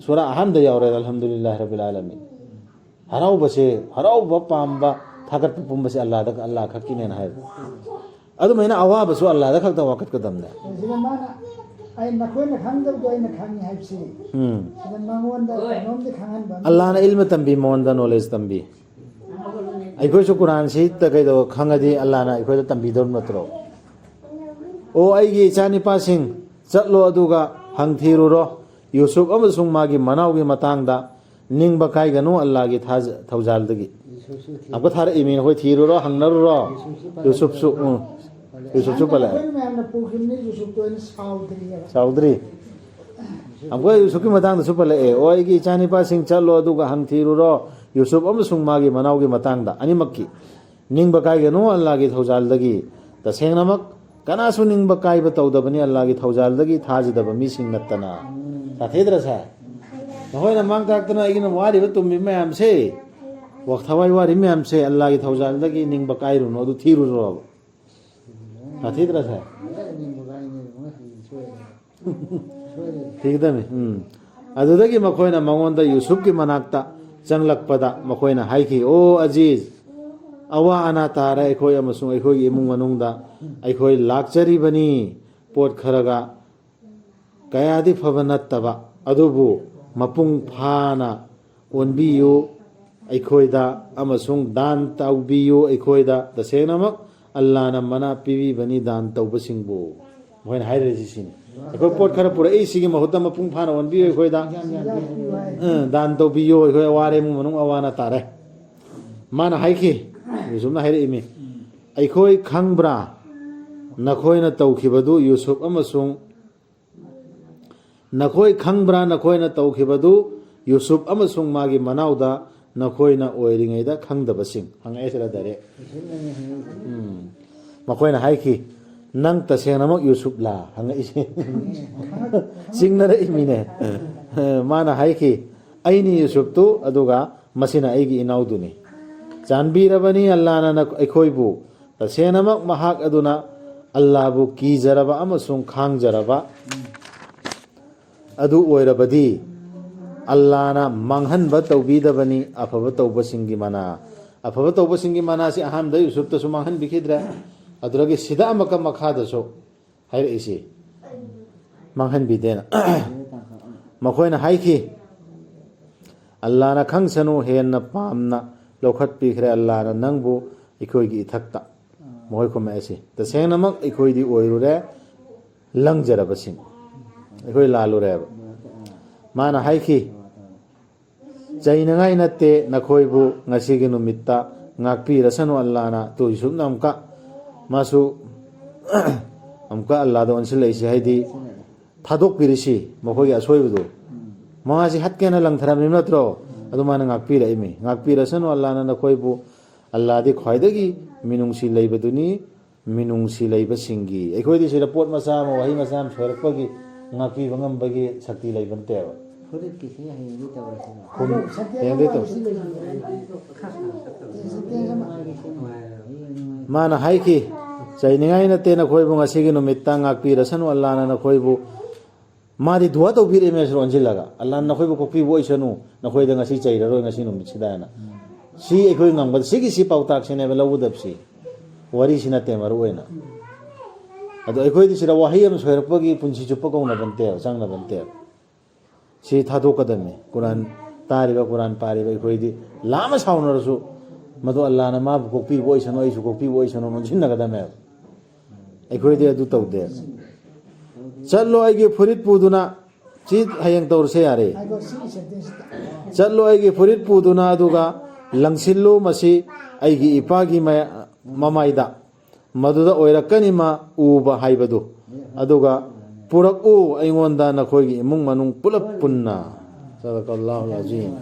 ꯁꯨꯔꯥ ꯑꯍꯥꯟꯕꯗ ꯌꯥꯎꯔꯦ, "ꯑꯜꯍꯝꯗꯨꯂꯤꯜꯂꯥꯍꯤ ꯔꯕꯤꯜ ꯑꯥꯂꯃꯤꯟ"꯫ ꯍꯔꯥꯎꯕꯁꯦ, ꯍꯔꯥꯎꯕ ꯄꯥꯝꯕ, ꯊꯥꯒꯠꯄ ꯄꯨꯝꯕꯁꯦ ꯑꯜꯂꯥꯗ, ꯑꯜꯂꯥ ꯈꯛꯀꯤꯅꯦꯅ ꯍꯥꯏꯕ꯫ ꯑꯗꯨꯃꯥꯏꯅ ꯑꯋꯥꯕꯁꯨ ꯑꯜꯂꯥꯗ ꯈꯛꯇ ꯋꯥꯀꯠꯀꯗꯕꯅꯦ꯫ ꯁꯤꯗ ꯃꯥꯅ, "ꯑꯩ ꯅꯈꯣꯏꯅ ꯈꯪꯗꯕꯗꯣ ꯑꯩꯅ ꯈꯪꯉꯤ" ꯍꯥꯏꯕꯁꯤ꯫ ꯎꯝ꯫ ꯁꯤꯗ ꯃꯉꯣꯟꯗ ꯀꯩꯅꯣꯝꯗꯤ ꯈꯪꯍꯟꯕ ꯑꯃ꯫ ꯑꯜꯂꯥꯅ ꯏꯜꯃ ꯇꯝꯕꯤ, ꯃꯉꯣꯟꯗ ꯅꯣꯂꯦꯖ ꯇꯝꯕꯤ꯫ ꯑꯩꯈꯣꯏꯁꯨ ꯀꯨꯔꯥꯟꯁꯤꯗ ꯀꯩꯗꯧ ꯈꯪꯉꯗꯤ ꯑꯜꯂꯥꯅ ꯑꯩꯈꯣꯏꯗ ꯇꯝꯕꯤꯗꯧ ꯅꯠꯇ꯭ꯔꯣ? "ꯑꯣ ꯑꯩꯒꯤ ꯏꯆꯥꯅꯤꯄꯥꯁꯤꯡ, ꯆꯠꯂꯣ ꯑꯗꯨꯒ ꯍꯪꯊꯤꯔꯨꯔꯣ ꯌꯨꯁꯨꯞ ꯑꯃꯁꯨꯡ ꯃꯥꯒꯤ ꯃꯅꯥꯎꯒꯤ ꯃꯇꯥꯡꯗ, ꯅꯤꯡꯕ ꯀꯥꯏꯒꯅꯨ ꯑꯜꯂꯥꯒꯤ ꯊꯥꯖ-, ꯊꯧꯖꯥꯜꯗꯒꯤ"꯫ ꯌꯨꯁꯨꯞꯁꯨ ꯊꯤ-꯫ ꯑꯃꯨꯛꯀ ꯊꯥꯔꯛꯏ ꯃꯤ, "ꯑꯩꯈꯣꯏ ꯊꯤꯔꯨꯔꯣ, ꯍꯪꯅꯔꯨꯔꯣ"꯫ ꯌꯨꯁꯨꯞꯁꯨ ꯄꯜꯂꯛꯑꯦ꯫ ꯌꯨꯁꯨꯞꯁꯨ, ꯎꯝ꯫ ꯌꯨꯁꯨꯞꯁꯨ ꯄꯜꯂꯛꯑꯦ꯫ ꯑꯩꯈꯣꯏꯅ ꯃꯌꯥꯝꯅ ꯄꯨꯈꯤꯕꯅꯤ, ꯌꯨꯁꯨꯞꯇꯣ ꯑꯩꯅ ꯁꯥꯎꯗ꯭ꯔꯤꯑꯕ꯫ ꯁꯥꯎꯗ꯭ꯔꯤ꯫ ꯑꯃꯨꯛꯀ ꯌꯨꯁꯨꯞꯀꯤ ꯃꯇꯥꯡꯗꯁꯨ ꯄꯜꯂꯛꯑꯦ, "ꯑꯣ ꯑꯩꯒꯤ ꯏꯆꯥꯅꯤꯄꯥꯁꯤꯡ, ꯆꯠꯂꯣ ꯑꯗꯨꯒ ꯍꯪꯊꯤꯔꯨꯔꯣ ꯌꯨꯁꯨꯞ ꯑꯃꯁꯨꯡ ꯃꯥꯒꯤ ꯃꯅꯥꯎꯒꯤ ꯃꯇꯥꯡꯗ, ꯑꯅꯤꯃꯛꯀꯤ꯫ ꯅꯤꯡꯕ ꯀꯥꯏꯒꯅꯨ ꯑꯜꯂꯥꯒꯤ ꯊꯧꯖꯥꯜꯗꯒꯤ꯫ ꯇꯁꯦꯡꯅꯃꯛ ꯀꯅꯥꯁꯨ ꯅꯤꯡꯕ ꯀꯥꯏꯕ ꯇꯧꯗꯕꯅꯤ ꯑꯜꯂꯥꯒꯤ ꯊꯧꯖꯥꯜꯗꯒꯤ ꯊꯥꯖꯗꯕ ꯃꯤꯁꯤꯡ ꯅꯠꯇꯅ"꯫ ꯁꯥꯊꯤꯗ꯭ꯔꯁꯦ? ꯅꯈꯣꯏꯅ ꯃꯥꯡ ꯇꯥꯛꯇꯅ ꯑꯩꯒꯤꯅ ꯋꯥꯔꯤꯕ ꯇꯨꯝꯃꯤꯕ ꯃꯌꯥꯝꯁꯦ, ꯋꯥ-, ꯊꯋꯥꯏ ꯋꯥꯔꯤꯕ ꯃꯌꯥꯝꯁꯦ ꯑꯜꯂꯥꯒꯤ ꯊꯧꯖꯥꯜꯗꯒꯤ ꯅꯤꯡꯕ ꯀꯥꯏꯔꯨꯅꯨ, ꯑꯗꯨ ꯊꯤꯔꯨꯔꯣꯕ꯫ ꯁꯥꯊꯤꯗ꯭ꯔꯁꯦ? ꯊꯤꯒꯗꯕꯅꯤ꯫ ꯎꯝ꯫ ꯑꯗꯨꯗꯒꯤ ꯃꯈꯣꯏꯅ ꯃꯉꯣꯟꯗ ꯌꯨꯁꯨꯞꯀꯤ ꯃꯅꯥꯛꯇ ꯆꯪꯂꯛꯄꯗ ꯃꯈꯣꯏꯅ ꯍꯥꯏꯈꯤ, "ꯑꯣ ꯑꯖꯤꯖ, ꯑꯋꯥ ꯑꯅꯥ ꯇꯥꯔꯦ ꯑꯩꯈꯣꯏ ꯑꯃꯁꯨꯡ ꯑꯩꯈꯣꯏꯒꯤ ꯏꯃꯨꯡ ꯃꯅꯨꯡꯗ꯫ ꯑꯩꯈꯣꯏ ꯂꯥꯛꯆꯔꯤꯕꯅꯤ ꯄꯣꯠ ꯈꯔꯒ, ꯀꯌꯥꯗꯤ ꯐꯕ ꯅꯠꯇꯕ, ꯑꯗꯨꯕꯨ ꯃꯄꯨꯡ ꯐꯥꯅ ꯑꯣꯟꯕꯤꯌꯨ ꯑꯩꯈꯣꯏꯗ, ꯑꯃꯁꯨꯡ ꯗꯥꯟ ꯇꯧꯕꯤꯌꯨ ꯑꯩꯈꯣꯏꯗ꯫ ꯇꯁꯦꯡꯅꯃꯛ ꯑꯜꯂꯥꯅ ꯃꯅꯥ ꯄꯤꯕꯤꯕꯅꯤ ꯗꯥꯟ ꯇꯧꯕꯁꯤꯡꯕꯨ꯫ ꯃꯈꯣꯏꯅ ꯍꯥꯏꯔꯤꯁꯤ ꯁꯤꯅꯤ, "ꯑꯩꯈꯣꯏ ꯄꯣꯠ ꯈꯔ ꯄꯨꯔꯛꯏ, ꯁꯤꯒꯤ ꯃꯍꯨꯠꯇ ꯃꯄꯨꯡ ꯐꯥꯅ ꯑꯣꯟꯕꯤꯌꯨ ꯑꯩꯈꯣꯏꯗ꯫ ꯑ, ꯗꯥꯟ ꯇꯧꯕꯤꯌꯨ, ꯑꯩꯈꯣꯏ ꯑꯋꯥꯔꯦ, ꯏꯃꯨꯡ ꯃꯅꯨꯡ ꯑꯋꯥꯅ ꯇꯥꯔꯦ"꯫ ꯃꯥꯅ ꯍꯥꯏꯈꯤ, ꯌꯨꯁꯨꯞꯅ ꯍꯥꯏꯔꯛꯏꯃꯤ, "ꯑꯩꯈꯣꯏ ꯈꯪꯕ꯭ꯔꯥ ꯅꯈꯣꯏꯅ ꯇꯧꯈꯤꯕꯗꯨ ꯌꯨꯁꯨꯞ ꯑꯃꯁꯨꯡ ꯅꯈꯣꯏ ꯈꯪꯕ꯭ꯔꯥ ꯅꯈꯣꯏꯅ ꯇꯧꯈꯤꯕꯗꯨ ꯌꯨꯁꯨꯞ ꯑꯃꯁꯨꯡ ꯃꯥꯒꯤ ꯃꯅꯥꯎꯗ ꯅꯈꯣꯏꯅ ꯑꯣꯏꯔꯤꯉꯩꯗ ꯈꯪꯗꯕꯁꯤꯡ?" ꯍꯪꯉꯛꯑꯦ ꯁꯤꯗ ꯗꯥꯏꯔꯦꯛ꯫ ꯎꯝ꯫ ꯃꯈꯣꯏꯅ ꯍꯥꯏꯈꯤ, "ꯅꯪ ꯇꯁꯦꯡꯅꯃꯛ ꯌꯨꯁꯨꯞꯂꯥ?" ꯍꯪꯉꯛꯏꯁꯦ꯫ ꯆꯤꯡꯅꯔꯛꯏꯃꯤꯅꯦ꯫ ꯃꯥꯅ ꯍꯥꯏꯈꯤ, "ꯑꯩꯅꯤ ꯌꯨꯁꯨꯞꯇꯨ, ꯑꯗꯨꯒ ꯃꯁꯤꯅ ꯑꯩꯒꯤ ꯏꯅꯥꯎꯗꯨꯅꯤ"꯫ ꯆꯥꯟꯕꯤꯔꯕꯅꯤ ꯑꯜꯂꯥꯅ ꯅ-, ꯑꯩꯈꯣꯏꯕꯨ꯫ ꯇꯁꯦꯡꯅꯃꯛ ꯃꯍꯥꯛ ꯑꯗꯨꯅ ꯑꯜꯂꯥꯕꯨ ꯀꯤꯖꯔꯕ ꯑꯃꯁꯨꯡ ꯈꯥꯡꯖꯔꯕ ꯑꯗꯨ ꯑꯣꯏꯔꯕꯗꯤ, ꯑꯜꯂꯥꯅ ꯃꯥꯡꯍꯟꯕ ꯇꯧꯕꯤꯗꯕꯅꯤ ꯑꯐꯕ ꯇꯧꯕꯁꯤꯡꯒꯤ ꯃꯅꯥ꯫ ꯑꯐꯕ ꯇꯧꯕꯁꯤꯡꯒꯤ ꯃꯅꯥꯁꯤ ꯑꯍꯥꯟꯕꯗ ꯌꯨꯁꯨꯞꯇꯁꯨ ꯃꯥꯡꯍꯟꯕꯤꯈꯤꯗ꯭ꯔꯦ, ꯑꯗꯨꯗꯒꯤ ꯁꯤꯗ ꯑꯃꯨꯛꯀ ꯃꯈꯥꯗꯁꯨ ꯍꯥꯏꯔꯛꯏꯁꯤ ꯃꯥꯡꯍꯟꯕꯤꯗꯦꯅ꯫ ꯃꯈꯣꯏꯅ ꯍꯥꯏꯈꯤ, "ꯑꯜꯂꯥꯅ ꯈꯪꯁꯅꯨ ꯍꯦꯟꯅ ꯄꯥꯝꯅ ꯂꯧꯈꯠꯄꯤꯈ꯭ꯔꯦ꯫ ꯑꯜꯂꯥꯅ ꯅꯪꯕꯨ ꯑꯩꯈꯣꯏꯒꯤ ꯏꯊꯛꯇ"꯫ ꯃꯈꯣꯏ ꯈꯨꯝꯃꯛꯑꯦ ꯁꯤ, "ꯇꯁꯦꯡꯅꯃꯛ ꯑꯩꯈꯣꯏꯗꯤ ꯑꯣꯏꯔꯨꯔꯦ ꯂꯪꯖꯔꯕꯁꯤꯡ꯫ ꯑꯩꯈꯣꯏ ꯂꯥꯜꯂꯨꯔꯦꯕ"꯫ ꯃꯥꯅ ꯍꯥꯏꯈꯤ, "ꯆꯩꯅꯉꯥꯏ ꯅꯠꯇꯦ ꯅꯈꯣꯏꯕꯨ ꯉꯁꯤꯒꯤ ꯅꯨꯃꯤꯠꯇ ꯉꯥꯛꯄꯤꯔꯁꯅꯨ ꯑꯜꯂꯥꯅ"꯫ ꯇꯨ ꯌꯨꯁꯨꯞꯅ ꯑꯃꯨꯛꯀ, ꯃꯥꯁꯨ ꯑꯃꯨꯛꯀ ꯑꯜꯂꯥꯗ ꯑꯣꯟꯁꯤꯜꯂꯛꯏꯁꯤ, ꯍꯥꯏꯗꯤ ꯊꯥꯗꯣꯛꯄꯤꯔꯤꯁꯤ ꯃꯈꯣꯏꯒꯤ ꯑꯁꯣꯏꯕꯗꯨ꯫ ꯃꯥꯁꯤ ꯍꯠꯀꯦꯅ ꯂꯪꯊꯔꯝꯃꯤꯕ ꯅꯠꯇ꯭ꯔꯣ? ꯑꯗꯨ ꯃꯥꯅ ꯉꯥꯛꯄꯤꯔꯛꯏꯃꯤ꯫ "ꯉꯥꯛꯄꯤꯔꯁꯅꯨ ꯑꯜꯂꯥꯅ ꯅꯈꯣꯏꯕꯨ, ꯑꯜꯂꯥꯗꯤ ꯈ꯭ꯋꯥꯏꯗꯒꯤ ꯃꯤꯅꯨꯡꯁꯤ ꯂꯩꯕꯗꯨꯅꯤ, ꯃꯤꯅꯨꯡꯁꯤ ꯂꯩꯕꯁꯤꯡꯒꯤ"꯫ ꯑꯩꯈꯣꯏꯗꯤ ꯁꯤꯗ ꯄꯣꯠ ꯃꯆꯥ ꯑꯃ, ꯋꯥꯍꯩ ꯃꯆꯥ ꯑꯃ ꯁꯣꯏꯔꯛꯄꯒꯤ ꯉꯥꯛꯄꯤꯕ ꯉꯝꯕꯒꯤ ꯁꯛꯇꯤ ꯂꯩꯕ ꯅꯠꯇꯦꯕ꯫ ꯐꯨꯔꯤꯠꯀꯤꯁꯤ ꯍꯌꯦꯡꯗꯤ ꯇꯧꯔꯁꯤ꯫ ꯈꯨꯝ-, ꯍꯌꯦꯡꯗꯤ ꯇꯧꯔꯁꯤ꯫ ꯃꯥꯅ ꯍꯥꯏꯈꯤ, "ꯆꯩꯅꯤꯡꯉꯥꯏ ꯅꯠꯇꯦ ꯅꯈꯣꯏꯕꯨ ꯉꯁꯤꯒꯤ ꯅꯨꯃꯤꯠꯇ ꯉꯥꯛꯄꯤꯔꯁꯅꯨ ꯑꯜꯂꯥꯅ ꯅꯈꯣꯏꯕꯨ"꯫ ꯃꯥꯗꯤ ꯗꯨꯋꯥ ꯇꯧꯕꯤꯔꯛꯏꯃꯦ ꯁꯤꯗ ꯑꯣꯟꯁꯤꯜꯂꯒ, "ꯑꯜꯂꯥꯅ ꯅꯈꯣꯏꯕꯨ ꯀꯣꯛꯄꯤꯕ ꯑꯣꯏꯁꯅꯨ, ꯅꯈꯣꯏꯗ ꯉꯁꯤ ꯆꯩꯔꯔꯣꯏ ꯉꯁꯤ ꯅꯨꯃꯤꯠꯁꯤꯗ" ꯍꯥꯏꯅ꯫ ꯁꯤ ꯑꯩꯈꯣꯏ ꯉꯝꯒꯗ ꯁꯤꯒꯤ ꯁꯤ ꯄꯥꯎꯇꯥꯛꯁꯤꯅꯦꯕ ꯂꯧꯒꯗꯕꯁꯤ꯫ ꯋꯥꯔꯤꯁꯤ ꯅꯠꯇꯦ ꯃꯔꯨ ꯑꯣꯏꯅ꯫ ꯑꯗꯣ ꯑꯩꯈꯣꯏꯗꯤ ꯁꯤꯗ ꯋꯥꯍꯩ ꯑꯃ ꯁꯣꯏꯔꯛꯄꯒꯤ ꯄꯨꯟꯁꯤ ꯆꯨꯞꯄ ꯀꯧꯅꯕ ꯅꯠꯇꯦꯕ, ꯆꯪꯅꯕ ꯅꯠꯇꯦꯕ꯫ ꯁꯤ ꯊꯥꯗꯣꯛꯀꯗꯕꯅꯤ꯫ ꯀꯨꯔꯥꯟ ꯇꯥꯔꯤꯕ, ꯀꯨꯔꯥꯟ ꯄꯥꯔꯤꯕ ꯑꯩꯈꯣꯏꯗꯤ ꯂꯥꯝꯅ ꯁꯥꯎꯅꯔꯁꯨ, ꯃꯗꯨ ꯑꯜꯂꯥꯅ ꯃꯥꯕꯨ ꯀꯣꯛꯄꯤꯕ ꯑꯣꯏꯁꯅꯨ, ꯑꯩꯁꯨ ꯀꯣꯛꯄꯤꯕ ꯑꯣꯏꯁꯅꯨ, ꯑꯣꯟꯁꯤꯟꯅꯒꯗꯕꯅꯦꯕ꯫ ꯑꯩꯈꯣꯏꯗꯤ ꯑꯗꯨ ꯇꯧꯗꯦ꯫ "ꯆꯠꯂꯣ ꯑꯩꯒꯤ ꯐꯨꯔꯤꯠ ꯄꯨꯗꯨꯅ", ꯁꯤ ꯍꯌꯦꯡ ꯇꯧꯔꯁꯦ ꯌꯥꯔꯦ꯫ ꯆꯠꯂꯣ ꯑꯩꯒꯤ ꯐꯨꯔꯤꯠ ꯄꯨꯗꯨꯅ, ꯑꯗꯨꯒ ꯂꯪꯁꯤꯜꯂꯨ ꯃꯁꯤ ꯑꯩꯒꯤ ꯏꯄꯥꯒꯤ ꯃꯌꯥ-, ꯃꯃꯥꯏꯗ꯫ ꯃꯗꯨꯗ ꯑꯣꯏꯔꯛꯀꯅꯤ ꯃꯥ ꯎꯕ ꯍꯥꯏꯕꯗꯨ꯫ ꯑꯗꯨꯒ ꯄꯨꯔꯛꯎ ꯑꯩꯉꯣꯟꯗ ꯅꯈꯣꯏꯒꯤ ꯏꯃꯨꯡ ꯃꯅꯨꯡ ꯄꯨꯂꯞ ꯄꯨꯟꯅ꯫ ꯁꯗꯀꯜꯂꯥꯍꯨꯜ ꯑꯖꯤꯝ꯫